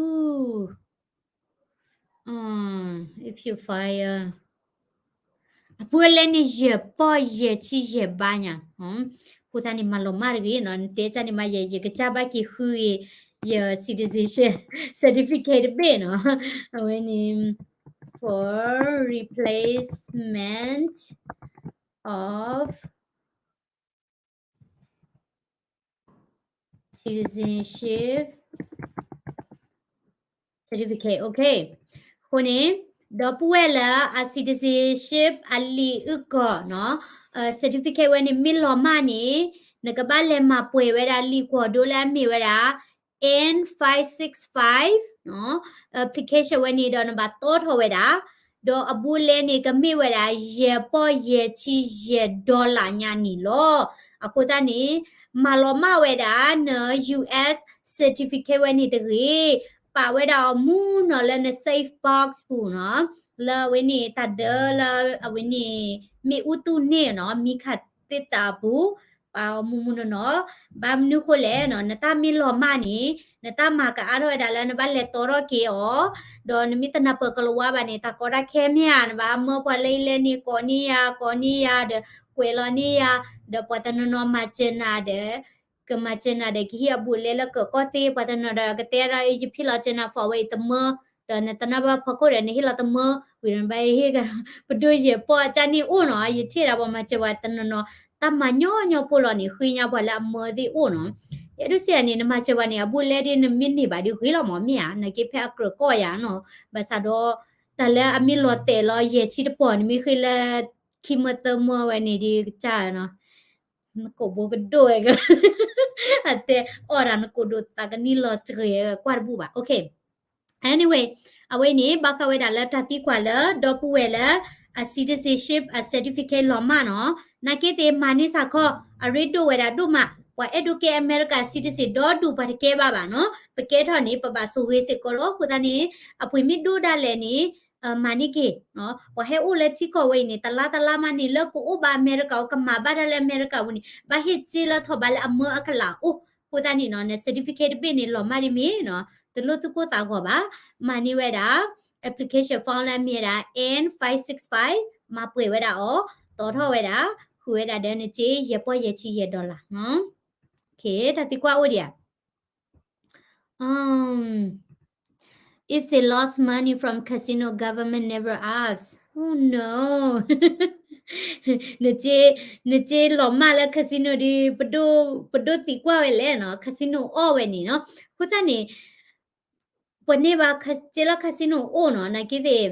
if you fire, အဘူးအလဲန့ၣ် ယဲၢ်ပီၢ်ယဲၢ်ဆံယဲၢ်ဘးညါ, အဃိသတးန့ၣ် မၤလီၤမၢ်တဂ့ၤနီၤ, နတဲတၢ်န့ၣ်မး ယဲ ယကစၢ်ဘၣ်က့ၤဃုဂ့ၤ ယ citizenship certificate တဘ့ၣ်နီၤ, အဝဲန့ၣ် for replacement of citizenship certificate, okay. အဃိန့ၣ် ဒီပုၢ်ဝဲၢ်လၢအ citizenship အလံာ်အုၣ်ကီၤနီၤ, certificate ဝဲန့ၣ် မ့ၢ်လီၤမၢ်န့ၣ် နကဘၣ်လဲၤမၤပှဲၤဝဲဒၣ်လံာ်ကွီၢ်ဒိလၢအမ့ၢ်ဝဲဒၣ် N five six five နီၤ, application ဝဲန့ၣ်ဒီးနဘၣ်တီထီၣ်ဝဲဒၣ်, ဒီးအဘူးအလဲန့ၣ် ကမ့ၢ်ဝဲဒၣ် ယဲၢ်ပီၢ်ယဲၢ်ဆံယဲၢ် dollar ညါန့ၣ်လီၤ. အဃိသတးန့ၣ် မၤလီၤမၢ်ဝဲဒၣ်န U S certificate ဝဲန့ၣ်တဂ့ၤ, ပာ်ဝဲဒၣ်အီၤမူနီၤလၢန safe box ပူၤနီၤ, လၢအဝဲန့ၣ် တၢ်ဒၢလၢအဝဲန့ၣ် မ့ၣ်အူသူၣ်န့ၣ်နီၤ, မံခးသ့ၣ်တၢ်အပူၤ ပာ်အီၤမူမူနီၢ်နီၢ်, ဘၣ်မနုၤဃိလဲၣ်နီၤ, နတၢ်မ့ၢ်လီၤမၢ်န့ၣ် နတၢ်မၤကအါထီၣ်ဝဲဒၣ်လၢနဘၣ်လဲၤတီထီၣ်က့ၤအီၤ, ဒီးနမ့ၢ်တနၢ်ပၢၢ်ကလၤဝါဘၣ်န့ၣ် တၢ်ကီတၢ်ခဲမ့ၢ်ဧါ, နဘၣ်မၢပှၤလၢအံၤလဲၣ်န့ၣ် ကိးန့ၢ်ယၤ ကိးန့ၢ်ယၤဒီး ကွဲးလီၤန့ၢ်ယၤ, ဒီးပှၤတနီၤနီၤမၤစၢၤနၤဒီး ကမၤစၢၤနၤဒီး ကဟ့ၣ်အဘူးအလဲလၢကၢၣ်ကီၢ်သ့, ပှၤတနီၤဒီးကတဲဒၣ် ယဖံၣ်လီၤစၢၤနၤ form ဝဲအံၤတမၢ, ဒီးနတနၢ်ဘၣ်ဖီခိၣ်ဒီး နဟ့ၣ်လီၤတမၢ, ဝံၤဒီးနဘၣ်ဟ့ၣ် ပဒိၣ်ယဲၢ်ပီၢ်အကၢ်န့ၣ်အိၣ်နီၤ, ယထံၣ်ဒၣ်ပှၤမၤစၢၤပှၤတနီၤနီၤ, တၢ်မၤညီညီဖိလီၤန့ၣ် ဃ့ညါပှၤလၢအမၢသ့ၣ်အိၣ်နီၤ, ယအဲၣ်ဒိးစံးန့ၣ် နမၤစၢၤပှၤန့ၣ် အဘူးအလဲဒ်နမ့ၢ်န့ၢ်ဘၣ်ဒ်ဂ့ၤလီၤမး မ့ၢ်ဧါ, နာ်က့ဖဲအကြၢးကီၢ်ယၤနီၤ, ဘၣ်ဆၣ်ဒီး တၢ်လၢအမ့ၢ်လီၤတဲာ်လီၤယဲၢ်ဆံတပီၢ်န့ၣ် မ့ၢ်ဃ့လၢ ခံမၢသၢမၢဝဲန့ၣ်ဒ်ကစၢ်နီၤ နကိာ်ဘိကဒိၣ်ဝဲက အတဲအီၣ်တၢ်နကိာ်ဒိၣ်သးကနံၣ်လီၤတဂ့ၤကွၢ်တဘူၣ်ဘၣ်. Okay. Anyway, အဝဲန့ၣ် ဘၣ်ဃးဝဲဒၣ်လၢတၢ်သံကွၢ်လၢ ဒီပုၢ်ဝဲၢ်လၢ အ citizenship အ certificate လီၤမၢ်နီၤ, နာ်က့သ့ၣ်မၤန့ၢ်စ့ၢ်ကီး အရ့ဒိၣ်ဝဲဒၣ်ဒိၣ်မး, ပှၤအဲၣ်ဒိးကဲ America citizen ဒီဒူၣ်ပှၤတကဲဘၣ်ဘၣ်နီၤ, ပကဲထီၣ်န့ၣ် ပဘၣ်ဆိၣ်ဂ့ၤစ့ၢ်ကီးလီၤ. အဃိသတးန့ၣ် အပှ့ၤမ့ၢ်ဒိၣ်ဒၣ်လဲာ်န့ၣ် မၤန့ၢ်က့ၤ ပှၤဟဲအိၣ်လၢထံကီၢ်ဝဲအံၤန့ၣ် တလါတလါမးန့ၣ် လၢကအိၣ်ဘၣ် America အကမၤဘၣ်တၢ်လၢ America ပူၤန့ၣ် ဘၣ်ဟ့ၣ်စ့လၢထီၣ်ဘးလၢအမၢအကလးအိၣ်. အဃိသတးန့ၣ်နီၤ န certificate တဘ့ၣ်န့ၣ် လီၤမၢ်ဒ်မ့ၢ်နီၤ တလိၣ်သူၣ်ကိၢ်သးဂီၤဘၣ်, မၤန့ၢ်ဝဲဒၣ် application form လၢအမ့ၢ်ဝဲဒၣ် N five six five မၤပှဲၤဝဲဒၣ်အီၤ, တီထီၣ်ဝဲဒၣ်, ဃုာ်ဝဲဒၣ်ဒီးနစ့ယဲၢ်ပီၢ်ယဲၢ်ဆံယဲၢ် dollar နီၤ. Okay, တၢ်သံကွၢ်အိၣ်ဒံးဧါ. Um, if they lost money from casino, government never ask. Oh no. နစ့, နစ့လီၤမၢ်လၢ casino ဒီး ပဒိၣ်, ပဒိၣ်သံကွၢ်ဝဲလဲၣ်နီၤ, casino အီၣ်ဝဲန့ၣ်နီၤ. အဃိသတးန့ၣ် ပှၤန့ၢ်ဘၣ်စ့လၢ casino အိၣ်နီၤ, နာ်က့သ့ၣ်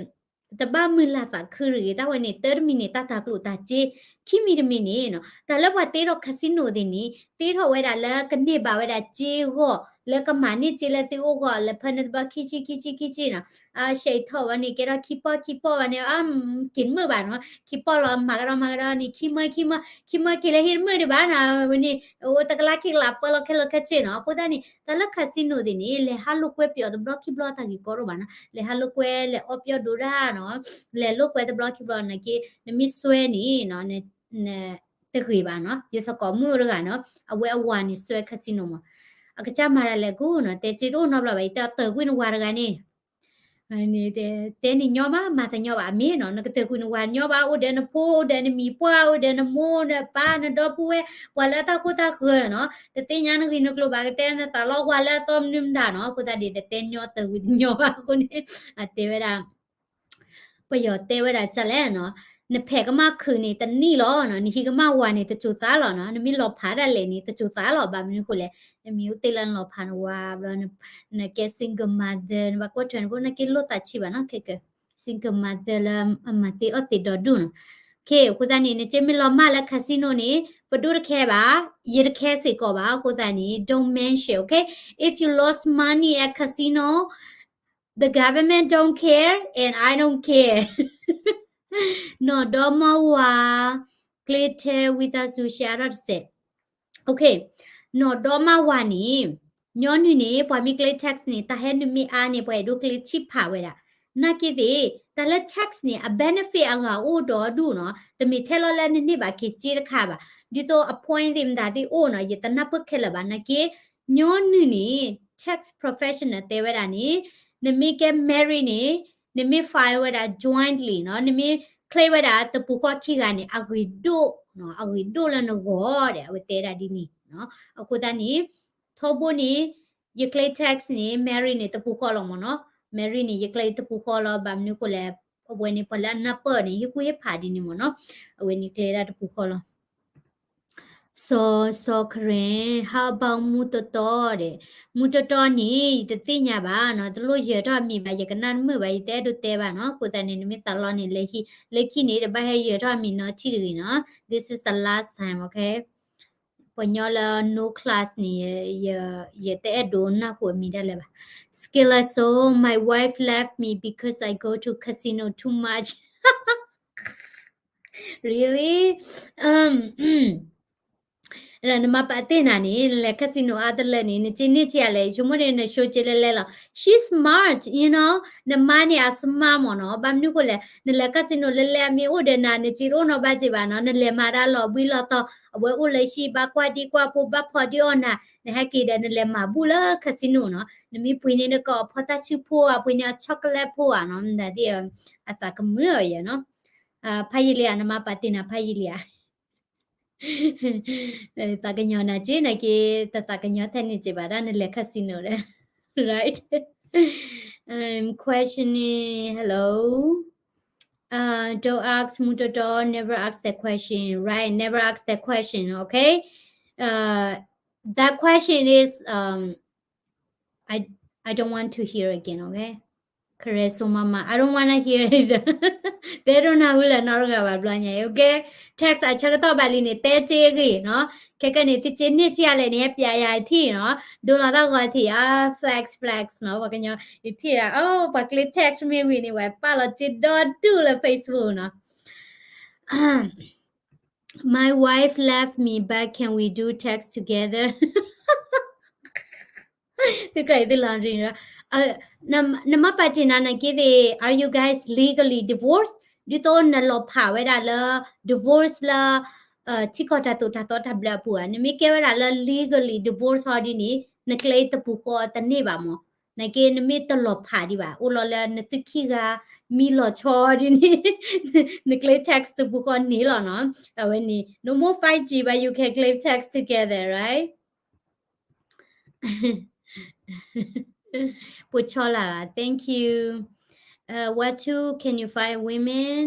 တဘၣ်မုၢ်လၢ်သးခုတဂ့ၤ, တၢ်ဝဲန့ၣ် တၢ်တမံၤန့ၣ် တၢ်တၤကျိၣ်တၤစ့, ခံမံၤတမံၤန့ၣ်နီၤ, တၢ်လၢပှၤတ့ထီၣ် casino သ့ၣ်န့ၣ် တ့ထီၣ်ဝဲဒၣ်လၢကန့ၢ်ဘၣ်ဝဲဒၣ်စ့အဂီၢ်, လၢကမၤန့ၢ်စ့လၢသုအိၣ်အဂီၢ်, လဲၤဖၢန့ၢ်တဘျီခံဆံ ခံဆံ ခံဆံနီၤ, အရှဲးထီၣ်ဝဲန့ၣ် ကဲထီၣ်ခံပီၢ် ခံပီၢ်ဝဲန့ၣ်, အက့ၤမုာ်ဘၣ်နီၤ, ခံပီၢ်လီၤ မၤကဒီး မၤကဒီးန့ၣ် ခံမၢ ခံမၢ, ခံမၢက့ၤလၢဟ့ၣ်တမုာ်ဒံးဘၣ်နီၤ, ဝဲန့ၣ် အိၣ်တကလးခံကလးပၢလီၤခဲလၢာ်ခဲဆ့နီၤ. အဃိသတးန့ၣ် တၢ်လၢ casino သ့ၣ်န့ၣ် လဲၤဟးလိာ်ကွဲပယီၤတဘျီခံဘျီတၢ်ဂ့ၢ်ကီဒိၣ်ဘၣ်နီၤ, လဲၤဟးလိာ်ကွဲ လဲၤအီပယီၤဒိၣ်ဒၣ်နီၤ, လဲၤလိာ်ကွဲတဘျီခံဘျီနာ်က့ နမ့ၢ်စွဲန့ၣ်နီၤ, တဂ့ၤဘၣ်နီၤ, ယသကိးမုၣ်တဂၤနီၤ, အဝဲအဝၤန့ၣ်စွဲ casino မး, အကစၢ်မၤတၢ်လဲၤကူနီၤ, တဲစ့တအိၣ်နီတဘျီဘၣ်, ယတဲအီၤတၢၢ်ကွံာ်နဝၤတဂၤန့ၣ် တဲန့ၣ်ညီဘၣ် မၤတညီဘၣ် အမ့ၢ်နီၤ, နကတၢၢ်ကွံာ်နဝၤညီဘၣ်, အိၣ်ဒီးနဖိ အိၣ်ဒီးနမံၤပှၢ် အိၣ်ဒီးနမိၢ်ဒီးပၢ် နဒီပုၢ်ဝဲၢ် ပှၤလၢအတၢ်ခိတၢ်ဃၢၤနီၤ, တသ့ၣ်ညါနဂ့ၢ်နကျိၤဘၣ်, ကတဲနသးလီဝါလၢအသီမနုၤမတၤနီၤ. အဃိသတးဒီး တတဲညီတၢၢ်ကွံာ်တညီဘၣ်အဃိန့ၣ် အတဲဝဲဒၣ် ပယီၤတဲဝဲဒၣ်ဒ်လဲၣ်နီၤ, နဖဲးကမၣ်ခုးန့ၣ်တနံၣ်လီၤနီၤ, နဟံးကမၣ်ဝၤန့ၣ်တစိၤသးလီၤနီၤ, နမ့ၢ်လီၤဖးဒၣ်လဲာ်န့ၣ် တစိၤသးလီၤ, ဘၣ်မနုၤဃိလဲၣ်, နမ့ၢ်အိၣ်တ့ၢ်လၢနလီၤဖးနဝၤဘျီ, နကဲ single mother နဘၣ်ကွၢ်ထွဲနဖိ နက့လိၣ်သးဆံးဘၣ်နီၤ, ခဲက single mother လၢအမၤသ့အီၣ်သ့ဒီဒူၣ်နီၤ. အဃိသတးန့ၣ် နက့မ့ၢ်လီၤမၢ်လၢ casino န့ၣ် ပဒိၣ်တခဲဘၣ်, ယတခဲစ့ၢ်ကီးဘၣ်, အဃိသတးန့ၣ် don't mention, okay? If you lost money at casino, the government don't care and I don't care. နီၢ်ဒီမါဝၤ ကျ့ထဲဝံသးစူၤ share ထီၣ်တစဲး. Okay, နီၢ်ဒီမါဝၤန့ၣ် ညီနုၢ်န့ၣ် ပှၤမ့ၢ်ကျ့ tax န့ၣ် တၢ်ဟဲနုာ်မ့ၢ်အါန့ၣ် ပှၤအဲၣ်ဒိးကျ့ဆံးဖးဝဲဒၣ်. နာ်က့သ့ၣ် တၢ်လၢ tax န့ၣ် အ benefit အဂၤအိၣ်ဒီဒူၣ်နီၤ, တမ့ၢ်ထဲလီၤလၢနန့ၢ်ဘၣ်က့ၤစ့တခါဘၣ်. ဒ်သိးအ point သ့ၣ်မတၤသ့ၣ်အိၣ်နီၤ, ယတနၢ်ပၢၢ်ခဲလၢာ်ဘၣ်. နာ်က့ ညီနုၢ်န့ၣ် tax professional တဲဝဲဒၣ်န့ၣ် နမ့ၢ်ကဲ married န့ၣ် နမ့ၢ် file ဝဲဒၣ် jointly နီၤ, နမ့ၢ် claim ဝဲဒၣ်တပူၤဃီခံဂၤန့ၣ် အဂ့ၤဒိၣ်, အဂ့ၤဒိၣ်လၢနဂီၢ်ဒီး အဝဲတဲဒၣ်ဒ်န့ၣ်. အဃိသတးန့ၣ် ထီဘိန့ၣ် ယ claim tax န့ၣ် married န့ၣ် တပူၤဃီလီၤမ့ၢ်နီၤ, married န့ၣ် ယ claim တပူၤဃီလီၤ, ဘၣ်မနုၤဃိလဲၣ်, အဝဲန့ၣ် ပှၤလၢအနၢ်ပၢၢ်န့ၣ် ဟ့ၣ်ကူၣ်ဟ့ၣ်ဖးဒ်န့ၣ်မ့ၢ်နီၤ, အဝဲန့ၣ် claim ဒၣ်တပူၤဃီလီၤ. စီၤ စီၤခရ့ၣ် how about မူတီတီဒီး, မူတီတီန့ၣ် ယတသ့ၣ်ညါဘၣ်နီၤ, တလိၣ်ယၢၤထီၣ်အမံၤဘၣ်, ယကနၣ်တမုာ်ဘၣ်, ယတအဲၣ်ဒိးတဲဘၣ်နီၤ, အဃိသတးန့ၣ် နမ့ၢ်သးလီန့ၣ် လၢခံန့ၣ် တဘၣ်ဟဲယၢၤထီၣ်အမံၤနီတထံၣ်တဂ့ၤနီၤ, this is the last time, okay? ပှၤညီလၢ no class န့ၣ် ယတအဲၣ်ဒိးနၢ်ဟူအမံၤဒၣ်လဲာ်ဘၣ်. Skilla so, my wife left me because I go to casino too much. Really? လၢနမါပာ်တ့ၢ်နၤန့ၣ် နလဲၤ casino အါတလၢန့ၣ် နစ့န့ၢ်က့ၤလဲၣ်, ဆိကမိၣ်န့ၣ် န show က့ၤလဲၣ်လဲၣ်လီၤ. She's smart, you know, နမါန့ၣ် အ smart မ့ၢ်နီၤ, ဘၣ်မနုၤဃိလဲၣ်, နလဲၤ casino လဲၤလဲၤ အမ့ၢ်အိၣ်ဒီးနၤ နစ့တအိၣ်နီတဘၣ်က့ၤဘၣ်နီၤ, နလဲၤမၤတၢ်လီၤဘှံးလီၤတီၤ, အဝဲအိၣ်လၢဟံၣ် ဘၣ်ကွၢ်ဒံကွၢ်ဖိ ဘၣ်ဖီဒံအီၣ်နၤ, နဟဲက့ၤဒီးနလဲၤမၤဘူၣ်လၢ casino နီၤ, နမ့ၢ်ပှ့ၤန့ၢ်နကအီၣ်ဖီတၢ်ဆူၣ်ဖိဧါ, ပှ့ၤန့ၢ်အီၤ chocolate ဖိဧါနီၤ, မတၤသ့ၣ် အသးကမုာ်အီၤယဲနီၤ. ဖးယံာ်လံဧါ, နမါပာ်တ့ၢ်နၤ ဖးယံာ်လံဧါ. သးကညီၤနၤက့ၤ နက့ၤ တသးကညီၤထဲန့ၣ်က့ၤဘၣ်ဒၣ် နလဲၤ casino ဒီး right? Um, questioning, hello. Uh, don't ask မူတီတီ, never ask that question, right? Never ask that question, okay? Uh, that question is, um, I, I don't want to hear again, okay? ခရဲစိမမ, I don't wanna hear it. တဲဒိးနၢ်ဟူလၢနီတဂၤဘၣ်ဘျီညါ, okay? Tax အဆၢကတီၢ်ဘၣ်လံန့ၣ် တဲက့ၤအဂ့ၢ်နီၤ. ခဲကနံၣ် သုက့ၤန့ၢ်က့ၤလဲၣ်န့ၣ် ဟဲပျးယၤအထံၣ်နီၤ. ဒိလီၤတၢ်ဂီၤထံၣ်, အါ, flex, flex နီၤ. ပှၤကညီ ယထံၣ်ဒၣ်, အိ, ပှၤကျ့ tax မ့ၢ်ဝံၤန့ၣ် ဝဲပာ်လီၤက့ၤဒီဒူၣ်လၢ Facebook နီၤ. My wife left me, but can we do tax together? သုကျဲၤသုလီၤရံၣ်, နမါပာ်တ့ၢ်နၤနာ်က့သ့ၣ်, are you guys legally divorced? ဒ်သိးနလီၤဖးဝဲဒၣ်လၢ divorce လၢ ထံကီၢ်တၢ်သိၣ်တၢ်သီတၢ်ဘျၢအပူၤဧါ. နမ့ၢ်ကဲဝဲဒၣ်လၢ legally divorced ဟီဒ်န့ၣ် နကျဲတပူၤဃီတန့ၢ်ဘၣ်မး. နာ်က့နမ့ၢ်တလီၤဖးဒံးဘၣ်, အိၣ်လီၤလၢနသုခံဂၤ မံလီၤဆီဒ်န့ၣ် နကျဲ tax တပူၤဃီန့ၢ်လီၤနီၤ. အဝဲန့ၣ် no more five G, but you can claim tax together, right? ပိာ်ဆီလၢ်, thank you. Uh, where to can you find women?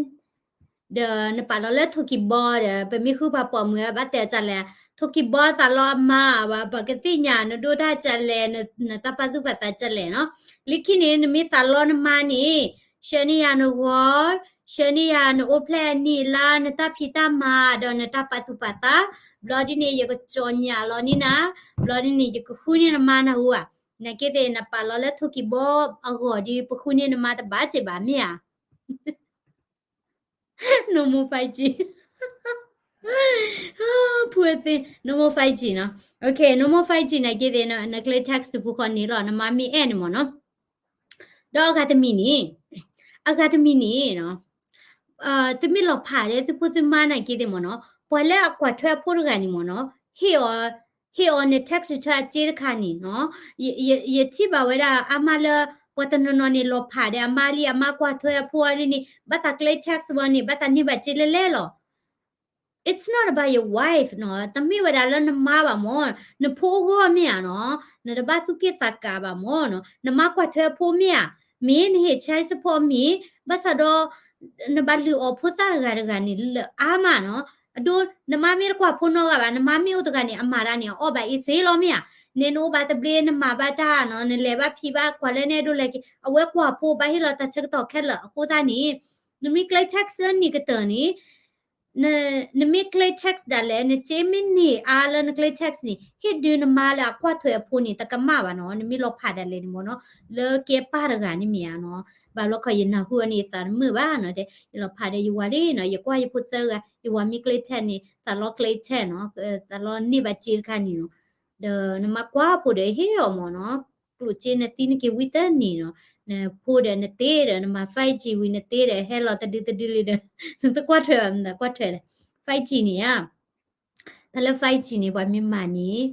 ဒီးနပာ်လီၤလၢထိၣ်ကံၢ်ဘီဒီး ပမ့ၢ်ဃုပှၤပိာ်မုၣ်ဘၣ်တဲအီၤဒ်လဲၣ်, ထိၣ်ကံၢ်ဘီသးလီအမါဘၣ်, ပှၤကသ့ၣ်ညါနဒိၣ်တၢ်ဒ်လဲၣ်, နတၢ်ပာ်သူၣ်ပာ်သးဒ်လဲၣ်နီၤ. လၢခံန့ၣ် နမ့ၢ်သးလီနမါန့ၣ် ဆှၢန့ၢ်ယၤနဂီၢ်, ဆှၢန့ၢ်ယၤနအိၣ်ဖျဲၣ်အနံၣ်အလါ, နတၢ်ဖံးတၢ်မၤဒီးနတၢ်ပာ်သူၣ်ပာ်သး, ဘျီဒ်န့ၣ် ယကစီၤညၣ်လီၤန့ၢ်နၤ, ဘျီဒ်န့ၣ် ယကဃုန့ၢ်နမါနၢ်ဟူဧါ. နာ်က့သ့ၣ် နပာ်လီၤလၢထိၣ်ကံၢ်ဘီအဂီၢ်ဒီး ပဃုန့ၢ်နမါတဘၣ်စ့ၢ်ဘၣ်မ့ၢ်ဧါ. No more five G. Poor thing, no more five G နီၤ. Okay, no more five G နာ်က့သ့ၣ် နကျဲ tax တပူၤဃီန့ၢ်လီၤ နမါမ့ၢ်အဲၣ်န့ၣ်မ့ၢ်နီၤ. ဒီးအဂၤတမံၤန့ၣ်, အဂၤတမံၤန့ၣ်နီၤ, သုမ့ၢ်လီၤဖးဒီးသုဖိသုမါနာ်က့သ့ၣ်မ့ၢ်နီၤ, ပှၤလၢအကွၢ်ထွဲအဖိတဂၤန့ၣ်မ့ၢ်နီၤ, ဟ့ၣ်အီၤ, ဟ့ၣ်အီၤန tax return အစ့တခါန့ၣ်နီၤ, ယ, ယ, ယထံၣ်ဘၣ်ဝဲဒၣ်အါမးလၢ ပှၤတနီၤနီၤန့ၣ် လီၤဖးဒီးအမါလံ, အမါကွၢ်ထွဲအဖိအီၤဒ်န့ၣ် ဘၣ်သးကျဲ tax ဝဲန့ၣ် ဘၣ်သးန့ၢ်ဘၣ်စ့လဲၣ်လဲၣ်လီၤ. It's not about your wife နီၤ, တမ့ၢ်ဝဲဒၣ်လၢနမါဘၣ်မ့ၢ်, နဖိအဂီၢ်မ့ၢ်ဧါနီၤ, နတဘၣ်သူၣ်က့ၣ်သးကါဘၣ်မ့ၢ်နီၤ, နမါကွၢ်ထွဲအဖိမ့ၢ်ဧါ, မ့ၢ်နဟ့ၣ် child support မ့ၢ်, ဘၣ်ဆၣ်ဒီး နဘၣ်လုၢ်အီၣ်ဖိသၣ်တဂၤတဂၤန့ၣ် လၢအါမးနီၤ. အဒိ နမါမ့ၢ်တကွၢ်ဖိနီတဂၤဘၣ်, နမါမ့ၢ်အိၣ်တဂၤန့ၣ် အမၤတၢ်န့ၣ် အအီၣ်ဘၣ်အ့စ့လီၤမ့ၢ်ဧါ. နဲနအိၣ်ဘၣ်တဘျ့ နမၤဘၣ်တၢ်နီၤ, နလဲၤဘၣ်ဖံးဘၣ် ကွၢ်လၢနဲဒိလဲၤက့ၤ အဝဲကွၢ်ဖိ ဘၣ်ဟ့ၣ်လီၤတၢ်ဆၢကတီၢ်ခဲလၢာ်အဃိသတးန့ၣ် နမ့ၢ်ကျဲ tax လၢနံၣ်ကတၢၢ်န့ၣ် နမ့ၢ်ကျဲ tax ဒၣ်လဲာ် နစ့မ့ၢ်န့ၢ်အါလၢနကျဲ tax န့ၣ် ဟ့ၣ်ဒုးနမါလၢအကွၢ်ထွဲအဖိန့ၣ် တကမၣ်ဘၣ်နီၤ. နမ့ၢ်လီၤဖးဒၣ်လဲာ်န့ၣ်မ့ၢ်နီၤ, လၢကဲပၢ်တဂၤန့ၣ်မ့ၢ်ဧါနီၤ. ဘၣ်ဘျီခီယနၢ်ဟူအီၤန့ၣ် ယသးတမုာ်ဘၣ်နီၤ, တဲ ယလီၤဖးဒီးယဝၤလံနီၤ, ယကွၢ်ယဖိသၢဂၤ ယဝၤမ့ၢ်ကျဲ tax န့ၣ် သးလီကျဲ tax နီၤ, သးလီန့ၢ်ဘၣ်စ့တခါန့ၣ်နီၤ. ဒီးနမါကွၢ်ဖိဒီးဟ့ၣ်အီၤမ့ၢ်နီၤ, ကျိၣ်စ့နသံနက့ၤဝံသၢနံၣ်နီၤ, နဖိဒီးနသ့ဒီး နမၤ five G ဝံၤနသ့ဒီး ဟဲလီၤတဒုတဒုလံဒီး နတကွၢ်ထွဲဘၣ် မတၤကွၢ်ထွဲလဲၣ်. five G န့ၣ်ဧါ, တၢ်လၢ five G န့ၣ် ပှၤမ့ၢ်မၤန့ၣ်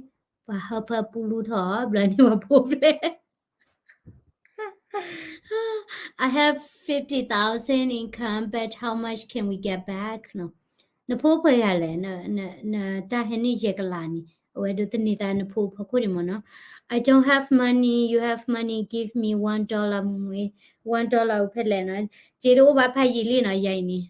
ပှၤဟၢဖၢပူလူထီၣ် ဘျီန့ၣ်ပှၤဖိဖျဲၣ် I have fifty thousand income, but how much can we get back? နဖိပှဲၤဂၤလဲၣ်, နတၢ်ဟဲန့ၢ်ယဲၢ်ကလးန့ၣ် အဝဲဒိးသန့ၤသးနဖိဖီခိၣ်န့ၣ်မ့ၢ်နီၤ. I don't have money, you have money, give me one dollar, one dollar ဖဲလဲၣ်နီၤ, စ့တအိၣ်ဘၣ်ဖးယံာ်လံနီၤ ယၤအံၤန့ၣ်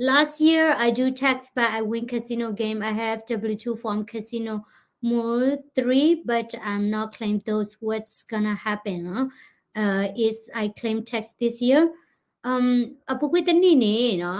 Last year I do tax but I win casino game. I have W two from casino mode three but I'm not claim those. What's gonna happen? Uh, is I claim tax this year? အပူၤကွံာ်တနံၣ်န့ၣ်နီၤ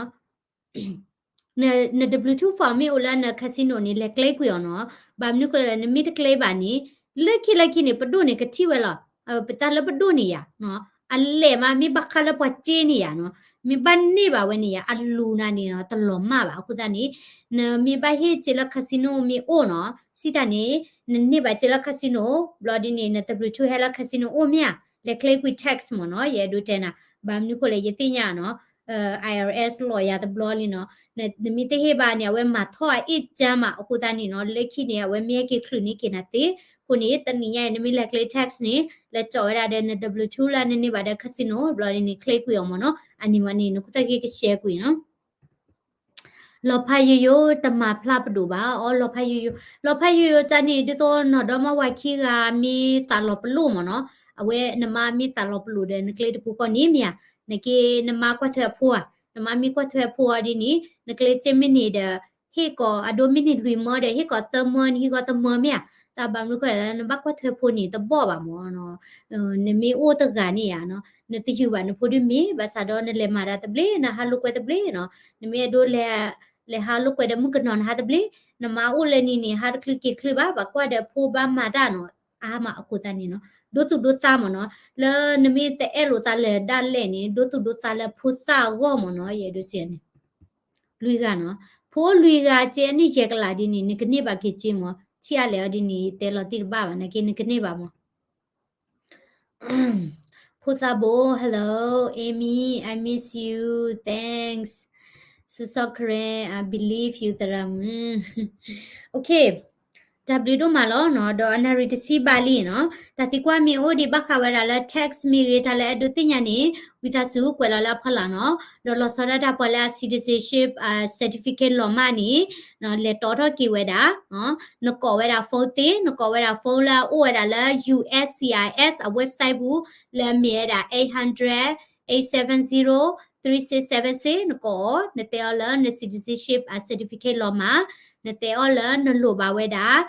န W two form မ့ၢ်အိၣ်လၢန casino န့ၣ် လဲၤကျဲကွံာ်အီၤနီၤ. ဘၣ်မနုၤဃိလဲၣ် နမ့ၢ်တကျဲဘၣ်န့ၣ် လၢခံလၢခံန့ၣ် ပဒိၣ်န့ၣ်ကထံၣ်ဝဲလီၤ. ပတၢ်လၢပဒိၣ်န့ၣ်ယၤ အလဲၣ်မး မ့ၢ်ဘၣ်ဃးလၢပှၤစ့န့ၣ်ယၤနီၤ, မ့ၢ်ဘၣ်န့ၢ်ဘၣ်ဝဲန့ၣ်ယၤ အလူၤနၤန့ၣ်နီၤ တလီၤမၢ်ဘၣ်. အဃိသတးန့ၣ် နမ့ၢ်ဘၣ်ဟ့ၣ်စ့လၢ casino မ့ၢ်အိၣ်နီၤ စံးတၢ်န့ၣ် နန့ၢ်ဘၣ်စ့လၢ casino ဘျီဒ်န့ၣ် န W two ဟဲလၢ casino အိၣ်မ့ၢ်ဧါ, လဲၤကျဲကွံာ် tax မ့ၢ်နီၤ. ယအဲၣ်ဒိးတဲနၤ ဘၣ်မနုၤဃိလဲၣ် ယသ့ၣ်ညါနီၤ IRS လီၤယၤတဘျီလံနီၤ. နမ့ၢ်တဟ့ၣ်ဘၣ်န့ၣ် အဝဲမၤထီၣ်အအ့ၣ်ကၢမး အဃိသတးန့ၣ်နီၤ လၢခံန့ၣ် အဝဲမ့ၢ်ဟဲက့ၤချုးန့ၢ်က့ၤနၤသ့. အဃိန့ၣ် တနံၤညါအံၤ နမ့ၢ်လဲၤကျဲ tax န့ၣ် လဲၤကၠီၣ်ဝဲဒၣ်ဒီးန W two လၢနန့ၢ်ဘၣ်ဒီး casino ဘျီဒ်န့ၣ် ကျဲကွံာ်အီၤမ့ၢ်နီၤ. အန့ၣ်မ့ၢ်န့ၣ် နခိၣ်သၣ်ဂ့ၤကရှဲကွံာ်နီၤ လီၤဖးယိယိ တမၤဖျါပဒိၣ်ဘၣ်. အီ လီၤဖးယိယိ, လီၤဖးယိယိတၢ်န့ၣ် ဒ်သိးနီၢ်ဒီမါဝၤခံဂၤမ့ၢ်သးလီၤပလိာ်မ့ၢ်နီၤ, အဝဲနမါမ့ၢ်သးလီၤပလိာ်ဒီး နကျဲတပူၤဃီန့ၣ်မ့ၢ်ဧါ, နက့ နမါကွၢ်ထွဲအဖိဧါ, နမါမ့ၢ်ကွၢ်ထွဲအဖိအီၤဒ်န့ၣ် နကျဲစ့မ့ၢ်န့ၢ်ဒီး ဟ့ၣ်ကီးအဒိမ့ၢ်န့ၢ်လွံၢ်မၢဒီး ဟ့ၣ်ကီးသၢမၢ နဟံးကီးတမၢမ့ၢ်ဧါ, တၢ်ဘၣ်မနုၤဃိလဲၣ် နဘၣ်ကွၢ်ထွဲဖိန့ၣ် တဘီၣ်ဘၣ်မ့ၢ်နီၤ, နမ့ၢ်အိၣ်တဂၤန့ၣ်ဧါနီၤ, နသယုၢ်ဘၣ်နဖိဒုမ့ၢ် ဘၣ်ဆၣ်ဒီးနလဲၤမၤတၢ်တဘျ့ နဟးလိာ်ကွဲတဘျ့နီၤ, နမ့ၢ်အဲၣ်ဒိးလဲၤ လဲၤဟးလိာ်ကွဲဒီးမုၣ်ကနီၤနဟးတဘျ့, နမါအိၣ်လၢနံၤန့ၣ် ဟးတချုးက့ၤတချုးဘၣ် ဘၣ်ကွၢ်ဒီးဖိဘၣ်မၤတၢ်နီၤ, အါမးအဃိသတးန့ၣ်နီၤ, ဒိသူၣ်ဒိသးမ့ၢ်နီၤ, လၢနမ့ၢ်တအဲၣ်လိာ်သးလၢာ်ဒၣ်လဲာ်န့ၣ် ဒိသူၣ်ဒိသးလၢဖိသၣ်အဂီၢ်မ့ၢ်နီၤ, ယအဲၣ်ဒိးစံးန့ၣ် လွံၢ်ဂၤနီၤ, ဖိလွံၢ်ဂၤ စ့အနံၣ်ယဲၢ်ကလးဒ်န့ၣ် နကန့ၢ်ဘၣ်က့ၤစ့မ့ၢ်, ထံၣ်အါလဲၣ်အီၤဒ်န့ၣ် ယတဲလီၤတံၢ်တဘၣ်ဘၣ် နာ်က့နကန့ၢ်ဘၣ်မ့ၢ်. ဖိသၣ်ဘိ, hello, Amy, I miss you, thanks. စီၤစီၤခရဲ, I believe you သရၣ်မုၣ်. Okay, တၢ်ဘျုးဒိၣ်မးလီၤနီၤ, ဒီးအနၣ်ရံၣ်တဆံဘၣ်လံနီၤ, တၢ်သံကွၢ်မ့ၢ်အိၣ်ဒံးဘၣ်ဃးဝဲဒၣ်လၢ tax မ့ၢ်ဂ့ၤ တၢ်လၢအဲၣ်ဒိးသ့ၣ်ညါန့ၣ် ဝံသးစူၤကွဲးလီၤလၢအဖီလာ်နီၤ, ဒီးလီၤဆီဒၣ်တၢ်ပှၤလၢအ citizenship certificate လီၤမၢ်န့ၣ် လဲၤတီထီၣ်က့ၤဝဲဒၣ်, နကိးဝဲဒၣ် phone သ့, နကိးဝဲဒၣ် phone လၢအအိၣ်ဝဲဒၣ်လၢ U S C I S အ website ပူၤ လၢအမ့ၢ်ဝဲဒၣ် eight hundred, eight seven zero, three six seven six နကိးအီၤ, နတဲအီၤလၢန citizenship certificate လီၤမၢ်, နတဲအီၤလၢနလိၣ်ဘၣ်ဝဲဒၣ်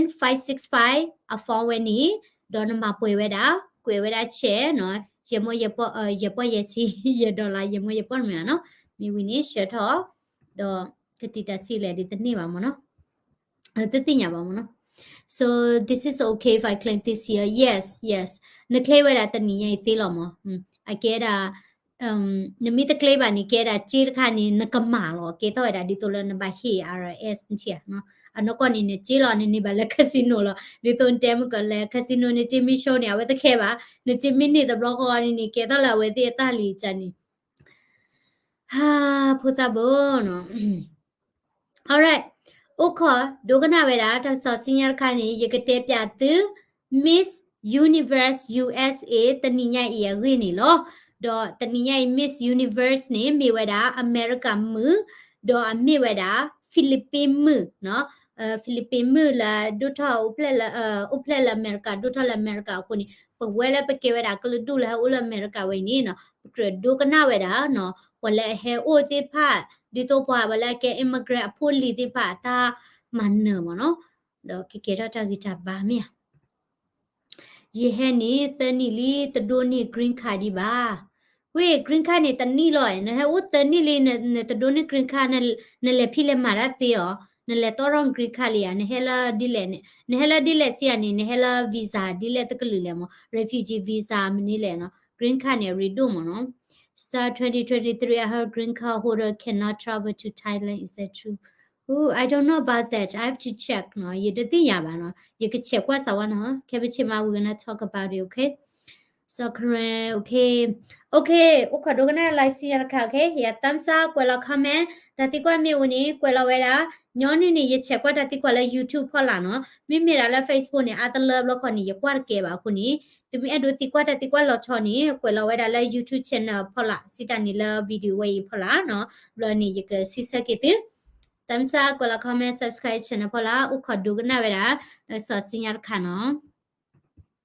N five six five အ form ဝဲန့ၣ်, ဒီးနမၤပှဲၤဝဲဒၣ်, ကွဲးဝဲဒၣ် check နီၤ, ယဲၢ်မီၢ်ယဲၢ်ပီၢ်, ယဲၢ်ပီၢ်ယဲၢ်ဆံ, ယဲၢ် dollar ယဲၢ်မီၢ်ယဲၢ်ပီၢ်တမ့ၢ်နီၤ, မ့ၢ်ဝံၤန့ၣ် ဆှၢထီၣ်, ဒီးကတံာ်တာ်ဆံးလဲၣ်ဒ်တန့ၢ်ဘၣ်မ့ၢ်နီၤ. တသ့ၣ်ညါဘၣ်မ့ၢ်နီၤ. So this is okay if I claim this year? Yes, yes. န claim ဝဲဒၣ်တနံၤညါအံၤသ့လီၤမ့ၢ်. အကဲဒၣ် နမ့ၢ်တ claim ဘၣ်န့ၣ် ကဲဒၣ်စ့တခါန့ၣ် နကမၢ်လီၤ. ကဲထီၣ်ဝဲဒၣ်ဒ်သိးလၢနဘၣ်ဟ့ၣ် R S နထံၣ်ဧါ. အနီၢ်ကီၢ်န့ၣ် နစ့လီၤ နန့ၢ်ဘၣ်လၢ casino လီၤ. ဒ်သိးနတဲမုၢ်ကီးလၢ casino နစ့မ့ၢ် show န့ၣ် အဝဲတ care ဘၣ်. နစ့မ့ၢ်န့ၢ်တဘျီဃီန့ၣ် ကဲထီၣ်လၢအဝဲသ့ၣ်အတၢ်လံၤကန့ၣ် ဟါ, ဖိသၣ်ဘိနီၤ. Alright, အိၣ်ခိး ဒိကနၣ်ဝဲဒၣ် တၢ်ကစီၣ်ဆူညါတခါန့ၣ် ယကတဲပၠးသု Miss Universe U S A တနံၤညါအံၤအဂ့ၢ်န့ၣ်လီၤ. ဒီးတနံၤညါအံၤ Miss Universe န့ၣ် မ့ၢ်ဝဲဒၣ် အမဲရကၤမုၣ်, ဒီးအမ့ၢ်ဝဲဒၣ် Philippine မုၣ်နီၤ. Philippine မုၣ်လၢဒိၣ်ထီၣ် အိၣ်ဖျဲၣ်လၢအမဲရကၤ ဒိၣ်ထီၣ်လၢအမဲရကၤအဃိန့ၣ် ပဝဲလၢပကဲဝဲဒၣ်ကလုာ်ဒူၣ်လၢဟဲအိၣ်လၢအမဲရကၤဝဲအံၤန့ၣ်နီၤ ပကြၢးဒိကနၣ်ဝဲဒၣ်နီၤ ပှၤလၢအဟဲအိၣ်သ့ၣ်တဖၣ် ဒ်သိးပှၤ ပှၤလၢအကဲ immigrant အဖိအလံၤသ့ၣ်တဖၣ်အတၢ်မၤနၢၤမ့ၢ်နီၤ ဒီးကကဲထီၣ်တၢ်ဂံၢ်တၢ်ဘါမ့ၢ်ဧါ ယဟဲန့ၣ် သၢနံၣ်လံ တဒိးန့ၢ် green card ဒံးဘၣ်. ဝ့ၢ် green card န့ၣ် တနံၣ်လီၤ နဟဲအိၣ်သၢနံၣ်လံ နတဒိးန့ၢ် green card နလဲၤဖံးလဲၤမၤတၢ်သ့အီၤ နလဲၤတီၢ်ထီၣ် green card လံဧါ နဟဲလၢဒ်လဲၣ်န့ၣ် နဟဲလၢဒ်လဲၣ်စံးဧါန့ၣ် နဟဲလၢ visa ဒ်လဲၣ်တကလုာ်လဲၣ်မ့ၢ် refugee visa မနုၤလဲၣ်နီၤ green card န့ၣ် အရ့ဒိၣ်မ့ၢ်နီၤ Start twenty twenty-three, I heard green card holder cannot travel to Thailand. Is that true? Oh, I don't know about that. I have to check နီၤ ယတသ့ၣ်ညါဘၣ်နီၤ ယက check ကွၢ်စးဝါနီၤ ခဲမုၢ်ဆ့ၣ်မး we're gonna talk about it, okay? So current, okay. Okay, အိၣ်ခိးဒိကနၣ် live စံညါတခါ okay? ယ thumbs up ကွဲးလီၤ comment တၢ်သံကွၢ်မ့ၢ်အိၣ်န့ၣ် ကွဲးလီၤဝဲဒၣ် ညီနုၢ်န့ၣ် ယ check ကွၢ်တၢ်သံကွၢ်လၢ YouTube ဖီလာ်နီၤ မ့မ့ၢ်ဒၣ်လၢ Facebook န့ၣ် အါတလၢဘျီခီန့ၣ် ယကွၢ်တကဲဘၣ်အဃိန့ၣ် သုမ့ၢ်အဲၣ်ဒိးသံကွၢ်တၢ်သံကွၢ်လီၤဆီန့ၣ် ကွဲးလီၤဝဲဒၣ်လၢ YouTube channel ဖီလာ် စံးတၢ်န့ၣ်လၢ video ဝဲအံၤဖီလာ်နီၤ ဘျီန့ၣ် ယကစံးဆၢက့ၤသု thumbs up ကွဲးလီၤ comment subscribe channel ဖီလာ် အိၣ်ခိးဒိကနၣ်ဝဲဒၣ် စီၤစံညါတခါနီၤ